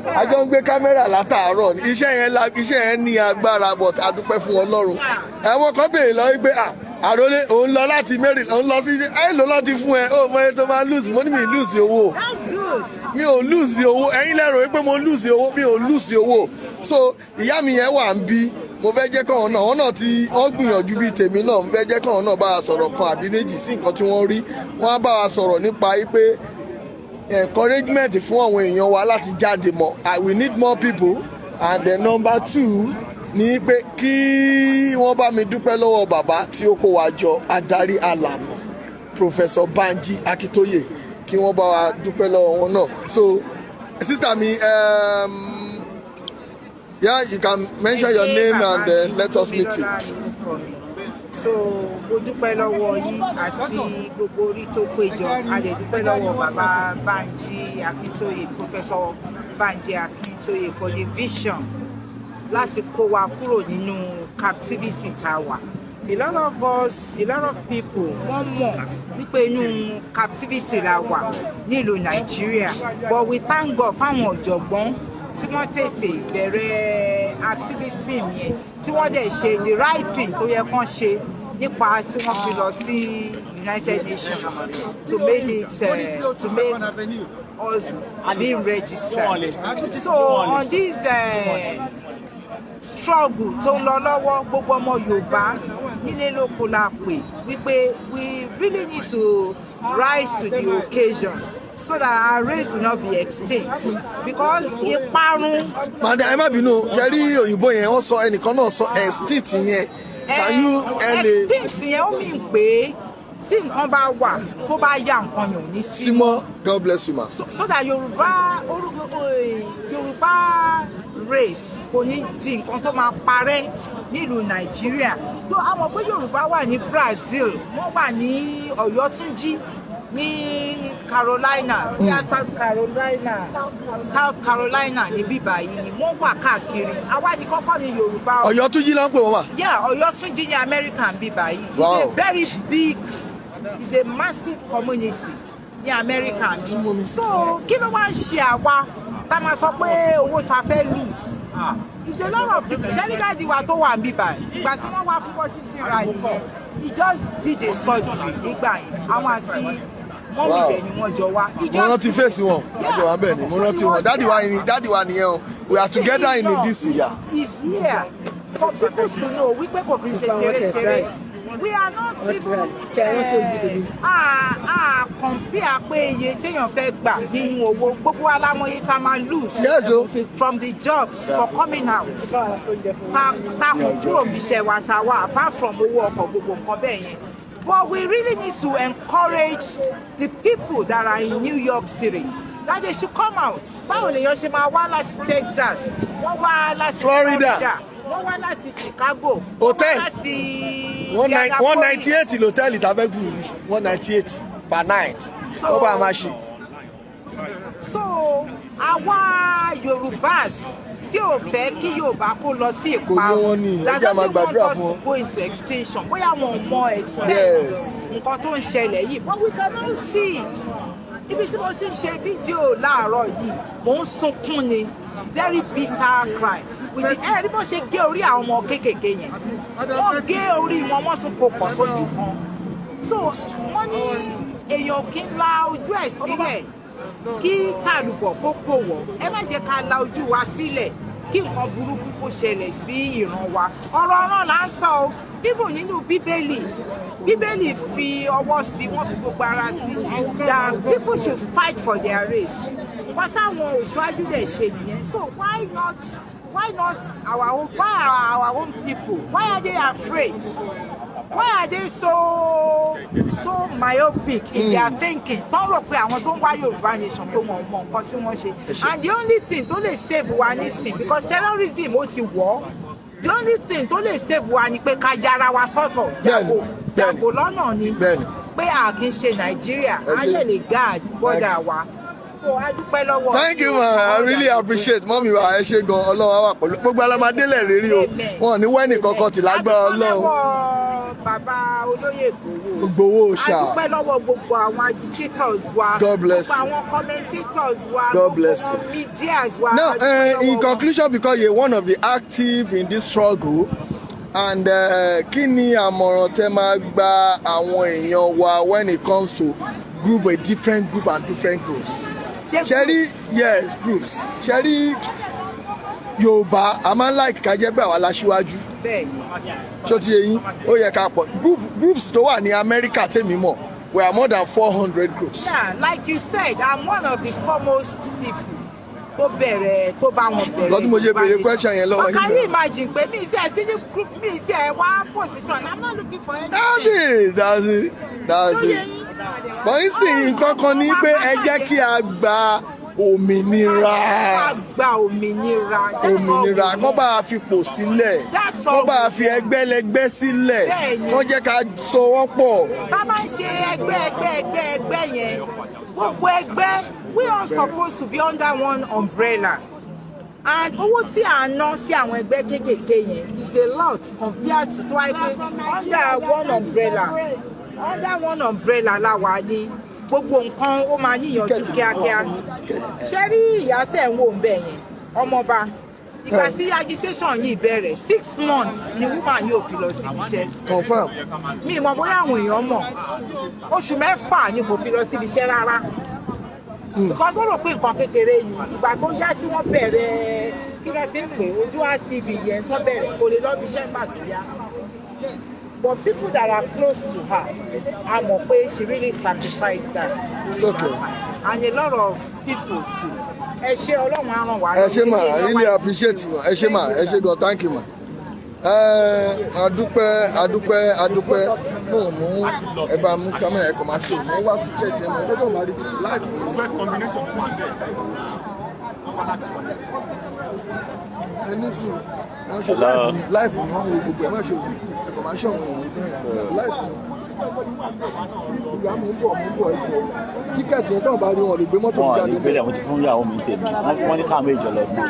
[SPEAKER 1] a jọ ń gbé kámẹ́rà látàárọ̀ ni. Iṣẹ́ yẹn la, iṣẹ́ yẹn ní agbára, but a dúpẹ́ fún Ọlọ́run. Àwọn kan béèrè lọ wípé, "Ah, àròlé òun lọ láti Mary, òun lọ sí ẹ lò lọ ti fún ẹ, ó mọ ẹ tó máa lose." Mo ní mi lose owó, mi ò lose owó. Ẹ̀yin lẹ́rọ wípé mo lose owó, mi ò lose owó. So ìyá mi yẹn wà níbí, mo fẹ́ jẹ́ kọ́wọn náà, wọ́n náà tí wọ́n gbìyànjú bíi tèmi náà, mo fẹ́ jẹ́ kọ́wọn náà bá wa sọ̀rọ̀ kan àbí méjì sí nǹkan tí wọ́n rí. Wọ́n á bá wa sọ̀rọ̀ nípa wípé encouragement fún àwọn èèyàn wa láti jáde mọ́. We need more people. And then number two ní pé kí wọ́n bá mi dúpẹ́ lọ́wọ́ bàbá tí ó kó wa jọ, adarí alànà, Professor Banji Akitoye, kí wọ́n bá wa dúpẹ́ lọ́wọ́ wọn náà. So sister mi, yeah, you can mention your name and let us meet you.
[SPEAKER 10] So mo dúpẹ́ lọ́wọ́ yín àti gbogbo orí tó péjọ. A dẹ̀ dúpẹ́ lọ́wọ́ bàbá Banji Akíntóyè, Professor Banji Akíntóyè, for the vision láti kó wa kúrò nínú captivity tá a wà. A lot of us, a lot of people, wọ́n mọ̀ wípé inú captivity la wà nílùú Nàìjíríà, but we thank God fáwọn ọ̀jọ̀gbọ́n tí wọ́n tètè bẹ̀rẹ̀ activism yẹn, tí wọ́n dẹ̀ ṣe the right thing tó yẹ kán ṣe nípa tí wọ́n fi lọ sí United Nations to make us be registered. So on this struggle tó ń lọ lọ́wọ́, gbogbo ọmọ Yorùbá nílé lóko la pè wípé we really need to rise to the occasion so that our race will not be extinct, because ìparun.
[SPEAKER 1] Madam, ẹ má bínú, ṣe rí òyìnbó yẹn wọ́n sọ, ẹnìkan náà sọ extinct yẹn. Can you ẹ lè
[SPEAKER 10] Extinct yẹn, ó mean pé tí nǹkan bá wà, tó bá yá, nǹkan yẹn ò ní sí.
[SPEAKER 1] Símọ́. God bless you, ma.
[SPEAKER 10] So that Yorùbá orúkọ Yorùbá race kò ní di nǹkan tó máa parẹ́ nílùú Nàìjíríà. Tó a mọ̀ pé Yorùbá wà ní Brazil, wọ́n wà ní Ọ̀yọ́túnjí ní Carolina, bóyá South Carolina, South Carolina ní bíbá yìí ni wọ́n wà káàkiri. Àwa ní kọ́kọ́ ní Yorùbá o.
[SPEAKER 1] Ọ̀yọ́túnjí ló ń pè wọ́n mà.
[SPEAKER 10] Yeah, Ọ̀yọ́túnjí ní America ń bíbá yìí. It's a very big, it's a massive community ní America ní. So kí ló wá ń ṣe àwa tá a máa sọ pé owó ta fẹ́ lose? It's a lot of people. Ṣẹ́ni daddy wa tó wà ń bíbá yìí, ìgbà tí wọ́n wá fún Washington rally yẹn, he just did a surgery nígbà yẹn. Àwọn àti mummy dẹ̀ ni wọ́n jọ wá. He
[SPEAKER 1] Mo
[SPEAKER 10] just
[SPEAKER 1] rántí face wọn, àjọ wa bẹ́ẹ̀ ni, mo rántí wọn. Daddy wa ni, daddy wa nìyẹn o. We are together in this year.
[SPEAKER 10] Is here for people to know wípé kò kí n ṣe ṣeré-ṣeré. We are not even a compare pé iye téèyàn fẹ́ gbà nínú owó. Gbogbo wa la mọ̀ iye tá a máa lose
[SPEAKER 1] Yes, o.
[SPEAKER 10] from the jobs for coming out, ta kò kúrò níbi iṣẹ́ wa ta wá, apart from owó ọkọ̀, gbogbo nǹkan bẹ́ẹ̀ yẹn. But we really need to encourage the people that are in New York City that they should come out. Báwo lèèyàn ṣe máa wá láti Texas, wọ́n wá láti
[SPEAKER 1] Florida.
[SPEAKER 10] Wọ́n wá láti Chicago, wọ́n
[SPEAKER 1] Hotel.
[SPEAKER 10] wá láti
[SPEAKER 1] 198 l'hotel tàbẹ́ fún mi, 198 per night. Ó bá a máa ṣe.
[SPEAKER 10] So àwa Yorùbás tí ò fẹ́ kí Yorùbá kó lọ sí
[SPEAKER 1] Kò yé wọn ní,
[SPEAKER 10] ìparun,
[SPEAKER 1] ẹ jẹ́ á máa
[SPEAKER 10] that doesn't want
[SPEAKER 1] gbàdúrà
[SPEAKER 10] us
[SPEAKER 1] fún
[SPEAKER 10] to
[SPEAKER 1] wọn.
[SPEAKER 10] go into extinction, bóyá wọn ò mọ extent nǹkan tó ń ṣẹlẹ̀ yìí, but we cannot see it. Ibi tí mo ti ń ṣe fídíò láàárọ̀ yìí, mò ń sunkún ni, very bitter cry with the ẹ rí bó ṣe gé orí àwọn ọmọ kéékèèké yẹn. Wọ́n gé orí wọn, wọ́n tún kó pọ̀ sójú kan. So wọ́n ní èèyàn kì í la ojú ẹ̀ sílẹ̀ kí tàlùbọ̀ kó kò wọ̀. Ẹ má jẹ́ ká la ojú wa sílẹ̀ kí nǹkan burúkú kó ṣẹlẹ̀ sí ìran wa. Ọ̀rọ̀ ọ̀ràn là ń sọ o. Even nínú Bíbélì, Bíbélì fi ọwọ́ sí, wọ́n fi gbogbo ara sí that people should fight for their race. Nǹkan táwọn òṣùwájú dẹ̀ ṣe nìyẹn. So why not our own, why are our own people, why are they afraid? Why are they so myopic in their thinking? Tán rò pé àwọn tó ń wá Yorùbá nation, pé wọn ò mọ nǹkan tí wọ́n ṣe. And the only thing tó lè save wa nísìn, because terrorism ó ti wọ̀ ọ́, the only thing tó lè save wa ni pé ká yára wa sọ́tọ̀, yàgò yàgò lọ́nà ni, pé a kì í ṣe Nàìjíríà,
[SPEAKER 1] Ẹ
[SPEAKER 10] á
[SPEAKER 1] ṣé.
[SPEAKER 10] lè guard border wa. So a dúpẹ́ lọ́wọ́.
[SPEAKER 1] Thank you, ma. I really appreciate, mummy wa. Ẹ ṣé gan. Ọlọ́run á wà pẹ̀lú gbogbo alámadélẹ̀ rírí o. Wọn ò ní wẹ́nì kankan tì lágbára Ọlọ́run.
[SPEAKER 10] A dúpẹ́ lọ́wọ́ bàbá olóyè Ìgbòho.
[SPEAKER 1] Ìgbòho ṣá.
[SPEAKER 10] A dúpẹ́ lọ́wọ́ gbogbo àwọn agitators wa,
[SPEAKER 1] God bless
[SPEAKER 10] gbogbo
[SPEAKER 1] you.
[SPEAKER 10] àwọn commentators wa,
[SPEAKER 1] God bless
[SPEAKER 10] gbogbo
[SPEAKER 1] you.
[SPEAKER 10] medias wa.
[SPEAKER 1] Now,
[SPEAKER 10] A dúpẹ́ lọ́wọ́
[SPEAKER 1] in
[SPEAKER 10] wọn.
[SPEAKER 1] conclusion, because you're one of the active in this struggle, and kí ni àmọ̀ràn tẹ́ máa gba àwọn èèyàn wa when it comes to group, a different group and different groups? Ṣẹ́rí, yes, groups. Ṣẹ́rí, Yorùbá a máa ń like ká jẹ́ pé àwa la ṣíwájú. Ṣó ti yé yín? Ó yẹ ká pọ̀. Groups tó wà ní Amẹ́ríkà tèmi mọ̀, we are more than 400 groups.
[SPEAKER 10] Yeah, like you said, I'm one of the foremost people tó bẹ̀rẹ̀, tó bá wọn bẹ̀rẹ̀.
[SPEAKER 1] Nǹkan tí mo ṣe béèrè question yẹn lọ́wọ́
[SPEAKER 10] But
[SPEAKER 1] yín
[SPEAKER 10] can you
[SPEAKER 1] nìyẹn.
[SPEAKER 10] imagine pé mi ṣe sí ní group, mi ṣe wá position, I'm not looking for anything.
[SPEAKER 1] That's it, that's it, that's
[SPEAKER 10] Ṣó yé
[SPEAKER 1] it.
[SPEAKER 10] yín?
[SPEAKER 1] But nísìnyí, nǹkan kan ní pé ẹ jẹ́ kí a gba òmìnira.
[SPEAKER 10] Ká gba òmìnira. That's all we
[SPEAKER 1] Òmìnira, kán
[SPEAKER 10] want.
[SPEAKER 1] bá a fipò sílẹ̀,
[SPEAKER 10] That's all
[SPEAKER 1] kán bá a
[SPEAKER 10] we
[SPEAKER 1] fi ẹgbẹ́lẹgbẹ́ sílẹ̀,
[SPEAKER 10] Bẹ́ẹ̀ni.
[SPEAKER 1] kán jẹ́ ká sowọ́pọ̀.
[SPEAKER 10] Tá a bá ń ṣe ẹgbẹ́ ẹgbẹ́ ẹgbẹ́ ẹgbẹ́ yẹn, gbogbo ẹgbẹ́, we are supposed to be under one umbrella, and owó tí à ń ná sí àwọn ẹgbẹ́ kéékèèké yẹn is a lot compared to tó wáyé pé under one umbrella la wà ní, gbogbo nǹkan ó máa níyànjú kíákíá. Ṣé rí ìyá tẹ̀ ń wò ń bẹ̀ yẹn, ọmọọba, ìgbà tí agitation yìí bẹ̀rẹ̀, 6 months ni woman yóò fi lọ síbi iṣẹ́.
[SPEAKER 1] Confirm.
[SPEAKER 10] Mi mọ̀ bóyá àwọn èèyàn mọ̀, oṣù 6 ni kò fi lọ síbi iṣẹ́ rárá, because ó rò pé nǹkan kékeré ni. Ìgbà tó yá sí, wọ́n bẹ̀rẹ̀, kí ló ṣe ń pè, ojú àcv yẹn tó bẹ̀rẹ̀, kò lè lọ bí iṣẹ́ nígbà tó yá. But people that are close to her, a mọ̀ pé she really sacrificed that.
[SPEAKER 1] It's okay.
[SPEAKER 10] And a lot of people too. Ẹ ṣé, Ọlọ́run á ràn wá.
[SPEAKER 1] Ẹ ṣé mà, I really appreciate you. Ẹ ṣé mà, ẹ ṣé gan. Thank you, ma. Ẹ adúpẹ́, adúpẹ́, adúpẹ́ náà. Mú ẹ bá mú kámẹ́rà, ẹ kàn máa ṣe mú wá ticket ẹ mọ̀ ẹ gbọ́dọ̀ máa rí ti live mi.
[SPEAKER 9] Fẹ́ combination wà bẹ́ẹ̀ wọ́n wá láti wà.
[SPEAKER 1] Ẹ ní sùúrù, wọ́n ṣe live mi, live mi, wọ́n wo gbogbo ẹ̀, má ṣe òbí ẹ kàn máa ṣe àwọn èèyàn bẹ́ẹ̀ live mi. Ìyá, mú bọ̀, mú bọ̀, ẹ jọ, ticket yẹn tó ń bá rí, wọn lè gbé mọ́tò
[SPEAKER 3] Wọn
[SPEAKER 1] jáde.
[SPEAKER 3] ní gbélé, mo ti fún ìyàwó mi tèmi. Wọ́n ní káwọn méjì lọ gbé,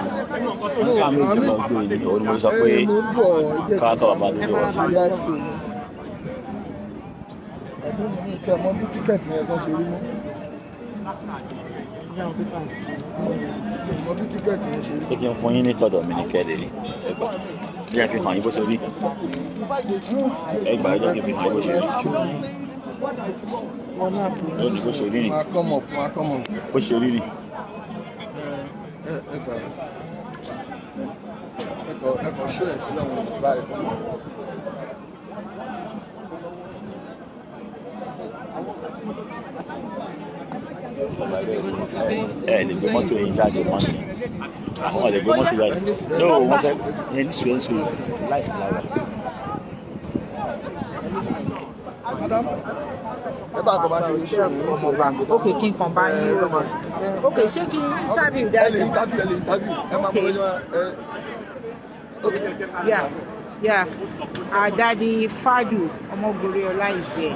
[SPEAKER 3] wọ́n ní káwọn méjì lọ gbé ni. Òun ni mo sọ pé
[SPEAKER 1] Ẹ mú bọ̀, ẹ jẹ́
[SPEAKER 3] káàkiri bàbá lórí wọ̀ sí.
[SPEAKER 1] Live show ni. Ẹ̀dùn mi tẹ mọ bí ticket yẹn kan ṣe rí mọ́. Mi mọ bí ticket yẹn ṣe rí.
[SPEAKER 3] Pé kí n fún yín ní tọ̀dọ̀ mi ní kẹ́lẹ́ ni. Ẹ gbà, bí a fi hàn yín bó ṣe rí. Ẹ gbà, ẹ jẹ́ kí n fi hàn yín bó ṣe rí. Ó ní bó ṣe rí ni.
[SPEAKER 1] Máa come up, máa come up.
[SPEAKER 3] Bó ṣe rí ni.
[SPEAKER 1] Ẹ ẹ gbà, ẹ kọ ṣó ẹ sí àwọn èèyàn báyìí.
[SPEAKER 3] Ẹ lè gbé mọ́tò yín jáde mọ́ ni, àwọn lè gbé mọ́tò jáde. No, wọ́n fẹ́ ẹ ní sùúrù, ní sùúrù láì lára.
[SPEAKER 1] Madam, ẹ bá kọ máa ṣe iṣẹ́ òun ní sùúrù.
[SPEAKER 10] Ok, kí n kàn bá yín rò. Ok, ṣé kí n interview
[SPEAKER 1] Ẹ lè
[SPEAKER 10] dájú?
[SPEAKER 1] interview, ẹ lè interview, ẹ máa mọ ọjọ́ ẹ. Ok.
[SPEAKER 10] Yeah. Our daddy Fadu Omogori Ọláìsẹ.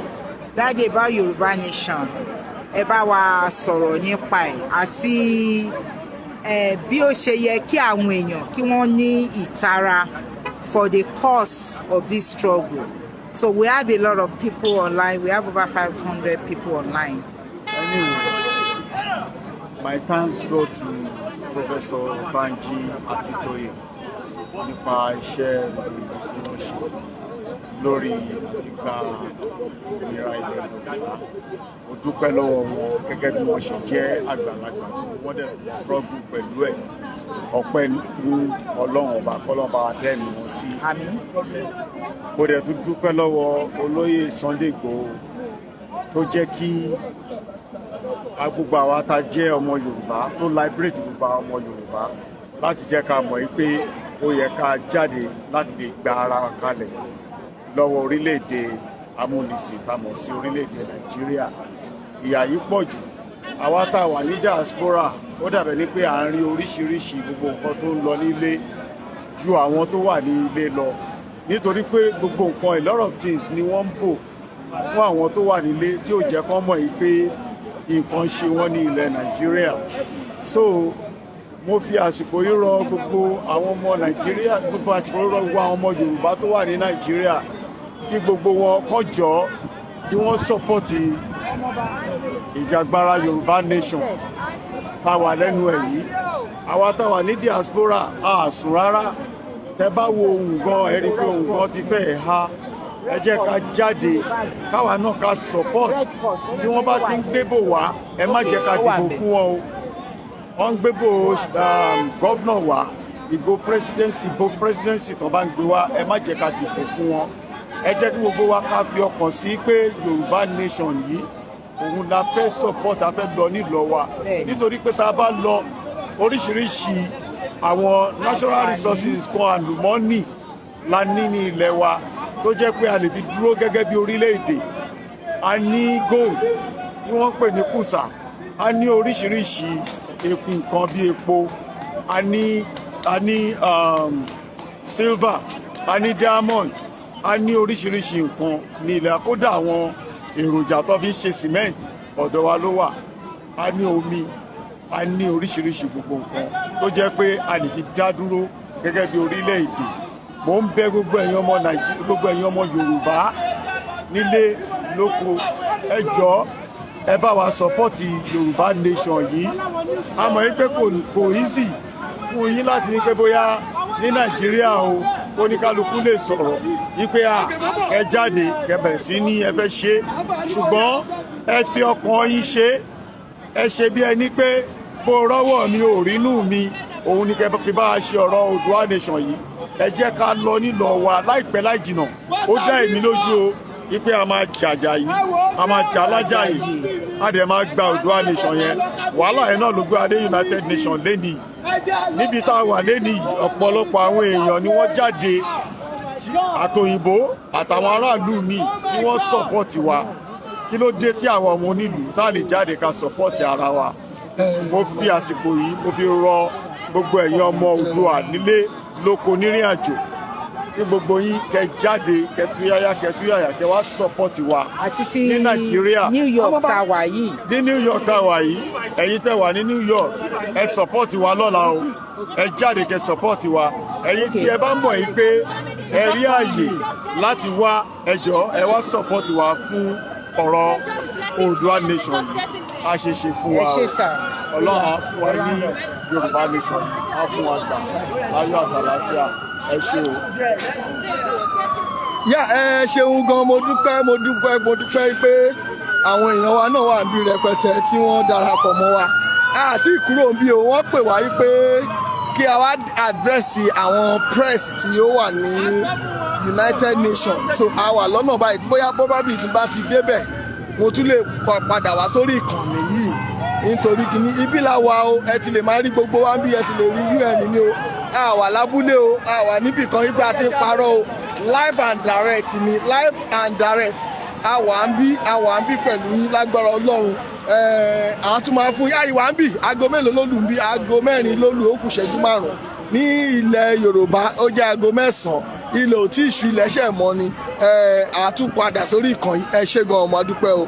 [SPEAKER 10] Daddy, about Yorùbá nation. Ẹ bá wa sọ̀rọ̀ nípa ẹ̀ àti bí ó ṣe yẹ kí àwọn èèyàn kí wọ́n ní ìtara for the cause of this struggle. So we have a lot of people online. We have over 500 people online.
[SPEAKER 11] Anyway, my thanks go to Professor Banji Akintoye nípa iṣẹ́ ribiribi tí wọ́n ṣe lórí àti gba òmìnira ilẹ̀ Yorùbá. Mo dúpẹ́ lọ́wọ́ wọn gẹ́gẹ́ bí wọ́n ṣe jẹ́ àgbàlagbà tó, wọ́n dẹ̀ struggle pẹ̀lú ẹ̀. Ọpẹ́ ní fún Ọlọ́run Ọba, kọ́lọ́run bá wa dẹ́mi wọn sí.
[SPEAKER 10] Àmín.
[SPEAKER 11] Mo dẹ̀ tún dúpẹ́ lọ́wọ́ olóyè Sunday Igboho tó jẹ́ kí gbogbo àwa tá a jẹ́ ọmọ Yorùbá, tó liberate gbogbo àwọn ọmọ Yorùbá láti jẹ́ ká mọ̀ yí pé ó yẹ ká jáde láti lè gba ara wa kalẹ̀. Lọ́wọ́ orílẹ̀-èdè amúnisìn tá a mọ̀ sí orílẹ̀-èdè Nàìjíríà, ìyà yìí pọ̀ jù. Àwa tá a wà ní diaspora, ó dàbẹ̀ ní pé à ń rí oríṣiríṣi gbogbo nǹkan tó ń lọ nílé ju àwọn tó wà ní ilé lọ, nítorí pé gbogbo nǹkan, a lot of things ni wọ́n ń bò fún àwọn tó wà nílé tí ò jẹ́ kán mọ̀ yìí pé nǹkan ṣe wọ́n ní ilẹ̀ Nàìjíríà. So mo fi àsìkò yìí rọ gbogbo àwọn ọmọ Nàìjíríà, gbogbo àsìkò yìí rọ gbogbo àwọn ọmọ Yorùbá tó wà ní Nàìjíríà, kí gbogbo wọn kó jọ̀ọ́, kí wọ́n support ìjàgbara Yorùbá Nation tá a wà lẹ́nu ẹ̀ yìí. Àwa tá a wà ní diaspora, a sùn rárá. Tẹ bá wo ohun gan, ẹ rí i pé ohun gan ti fẹ́ ha. Ẹ jẹ́ ká jáde, káwa náà ká support. Tí wọ́n bá ti ń gbébò wá, ẹ má jẹ́ ká dìbò fún wọn o. Wọ́n ń gbébò governor wá, ìbò presidency, ìbò presidency tó bá ń gbé wá, ẹ má jẹ́ ká dìbò fún wọn. Ẹ jẹ́ kí gbogbo wa ká fi ọkàn sí pé Yorùbá Nation yìí, òun la fẹ́ support. A fẹ́ lọ nílọ wa, nítorí pé tá a bá lọ, oríṣiríṣi àwọn natural resources kan, àlùmọ́ọ́nì la ní ní ilẹ̀ wa tó jẹ́ pé a lè fi dúró gẹ́gẹ́ bí orílẹ̀-èdè. A ní gold tí wọ́n ń pè ní kùsà, a ní oríṣiríṣi epo, nǹkan bí epo, a ní silver, a ní diamond, a ní oríṣiríṣi nǹkan ní ilẹ̀. Kódà àwọn èròjà tó fi ń ṣe cement, ọ̀dọ̀ wa ló wà. A ní omi, a ní oríṣiríṣi gbogbo nǹkan tó jẹ́ pé a lè fi dá dúró gẹ́gẹ́ bí orílẹ̀-èdè. Mò ń bẹ̀ gbogbo ẹ̀yin ọmọ Nàìjíríà, gbogbo ẹ̀yin ọmọ Yorùbá nílé lóko, ẹ jọ̀ọ́, ẹ bá wa support Yorùbá Nation yìí. A mọ̀ yín pé kò easy fún yín láti ní pé bóyá ní Nàìjíríà o, oníkálukú lè sọ̀rọ̀ wípé à ẹ jáde kẹ́ bẹ̀rẹ̀ sí ní ẹ fẹ́ ṣe, ṣùgbọ́n ẹ fi ọkàn yín ṣe. Ẹ ṣe bí ẹni pé bó rọ́wọ́ mi ò rínú mi, òun ni kẹ́ fi bá a ṣe ọ̀rọ̀ Oòduà Nation yìí. Ẹ jẹ́ ká lọ nílọ wa láìpẹ́ láì jìnà. Ó dá èmi lójú o wípé a máa jàjà yìí, a máa jà lájà yìí, a dẹ̀ máa gba Oòduà Nation yẹn. Wàhálà yẹn náà ló gbé adé United Nations lénìí, níbi tá a wà lénìí. Ọ̀pọ̀lọpọ̀ àwọn èèyàn ni wọ́n jáde, àtòyìnbó àtàwọn aráàlú míì tí wọ́n support wa. Kí ló dé tí àwọn ọmọ onílùú tá a lè jáde ká support ara wa? Mo fi àsìkò yìí, mo fi rọ gbogbo ẹ̀yin ọmọ Oòduà nílé lóko, nírìn àjò, kí gbogbo yín kẹ́ jáde, kẹ́ túyáyá, kẹ́ túyàyà, kẹ́ wá support wa
[SPEAKER 10] Àti ti
[SPEAKER 11] ní Nàìjíríà.
[SPEAKER 10] New York tá a wà yìí.
[SPEAKER 11] Ní New York tá a wà yìí, ẹ̀yin tẹ́ wà ní New York, ẹ support wa lọ́la o. Ẹ jáde kẹ́ support wa. Ẹ̀yin tí ẹ bá mọ̀ yìí pé ẹ rí àyè láti wá, ẹ jọ̀ọ́, ẹ wá support wa fún ọ̀rọ̀ Oòduà Nation yìí. A ṣe ṣe fún
[SPEAKER 10] Ẹ
[SPEAKER 11] wa
[SPEAKER 10] ṣé
[SPEAKER 11] o.
[SPEAKER 10] sir.
[SPEAKER 11] Ọlọ́run á fún wa ní Yorùbá Nation yìí, á fún wa gbà láyọ̀ àtàlàáfíà. Ẹ ṣé o.
[SPEAKER 1] Yá, ẹ ṣeun gan. Mo dúpẹ́, mo dúpẹ́, mo dúpẹ́ pé àwọn èèyàn wa náà wà níbí rẹpẹtẹ tí wọ́n darapọ̀ mọ́ wa àti ìkúrò bí o. Wọ́n pè wá pé kí a wá address àwọn press tí ó wà ní United Nations, so a wà lọ́nà báyìí. Tí bóyá bọ́bá bíi ti bá ti débẹ̀, mo tún lè kọ padà wá sórí ìkànnì yìí, nítorí kìíní ibi la wà o. Ẹ ti lè máa rí gbogbo wa bí ẹ ti lè rí UN ní o. A wà lábúlé o, a wà níbì kan wípé a ti ń parọ́ o. Live and direct ni, live and direct. A wà ń bí, a wà ń bí pẹ̀lú yín. Lágbára Ọlọ́run, àwọn tún máa fún yín. Àyíwá ń bì. Aago mélòó ló lù ń bí? Aago 4 ló lù, ó kù ṣẹ́jú 5. Ní ilẹ̀ Yorùbá, ó jẹ́ aago 9. Ilẹ̀ ò tí ì ṣú, ilẹ̀ ṣẹ̀ mọ́ ni. Àtúpadà sórí ìkànnì. Ẹ ṣé gan, ọmọ adúpẹ́ o.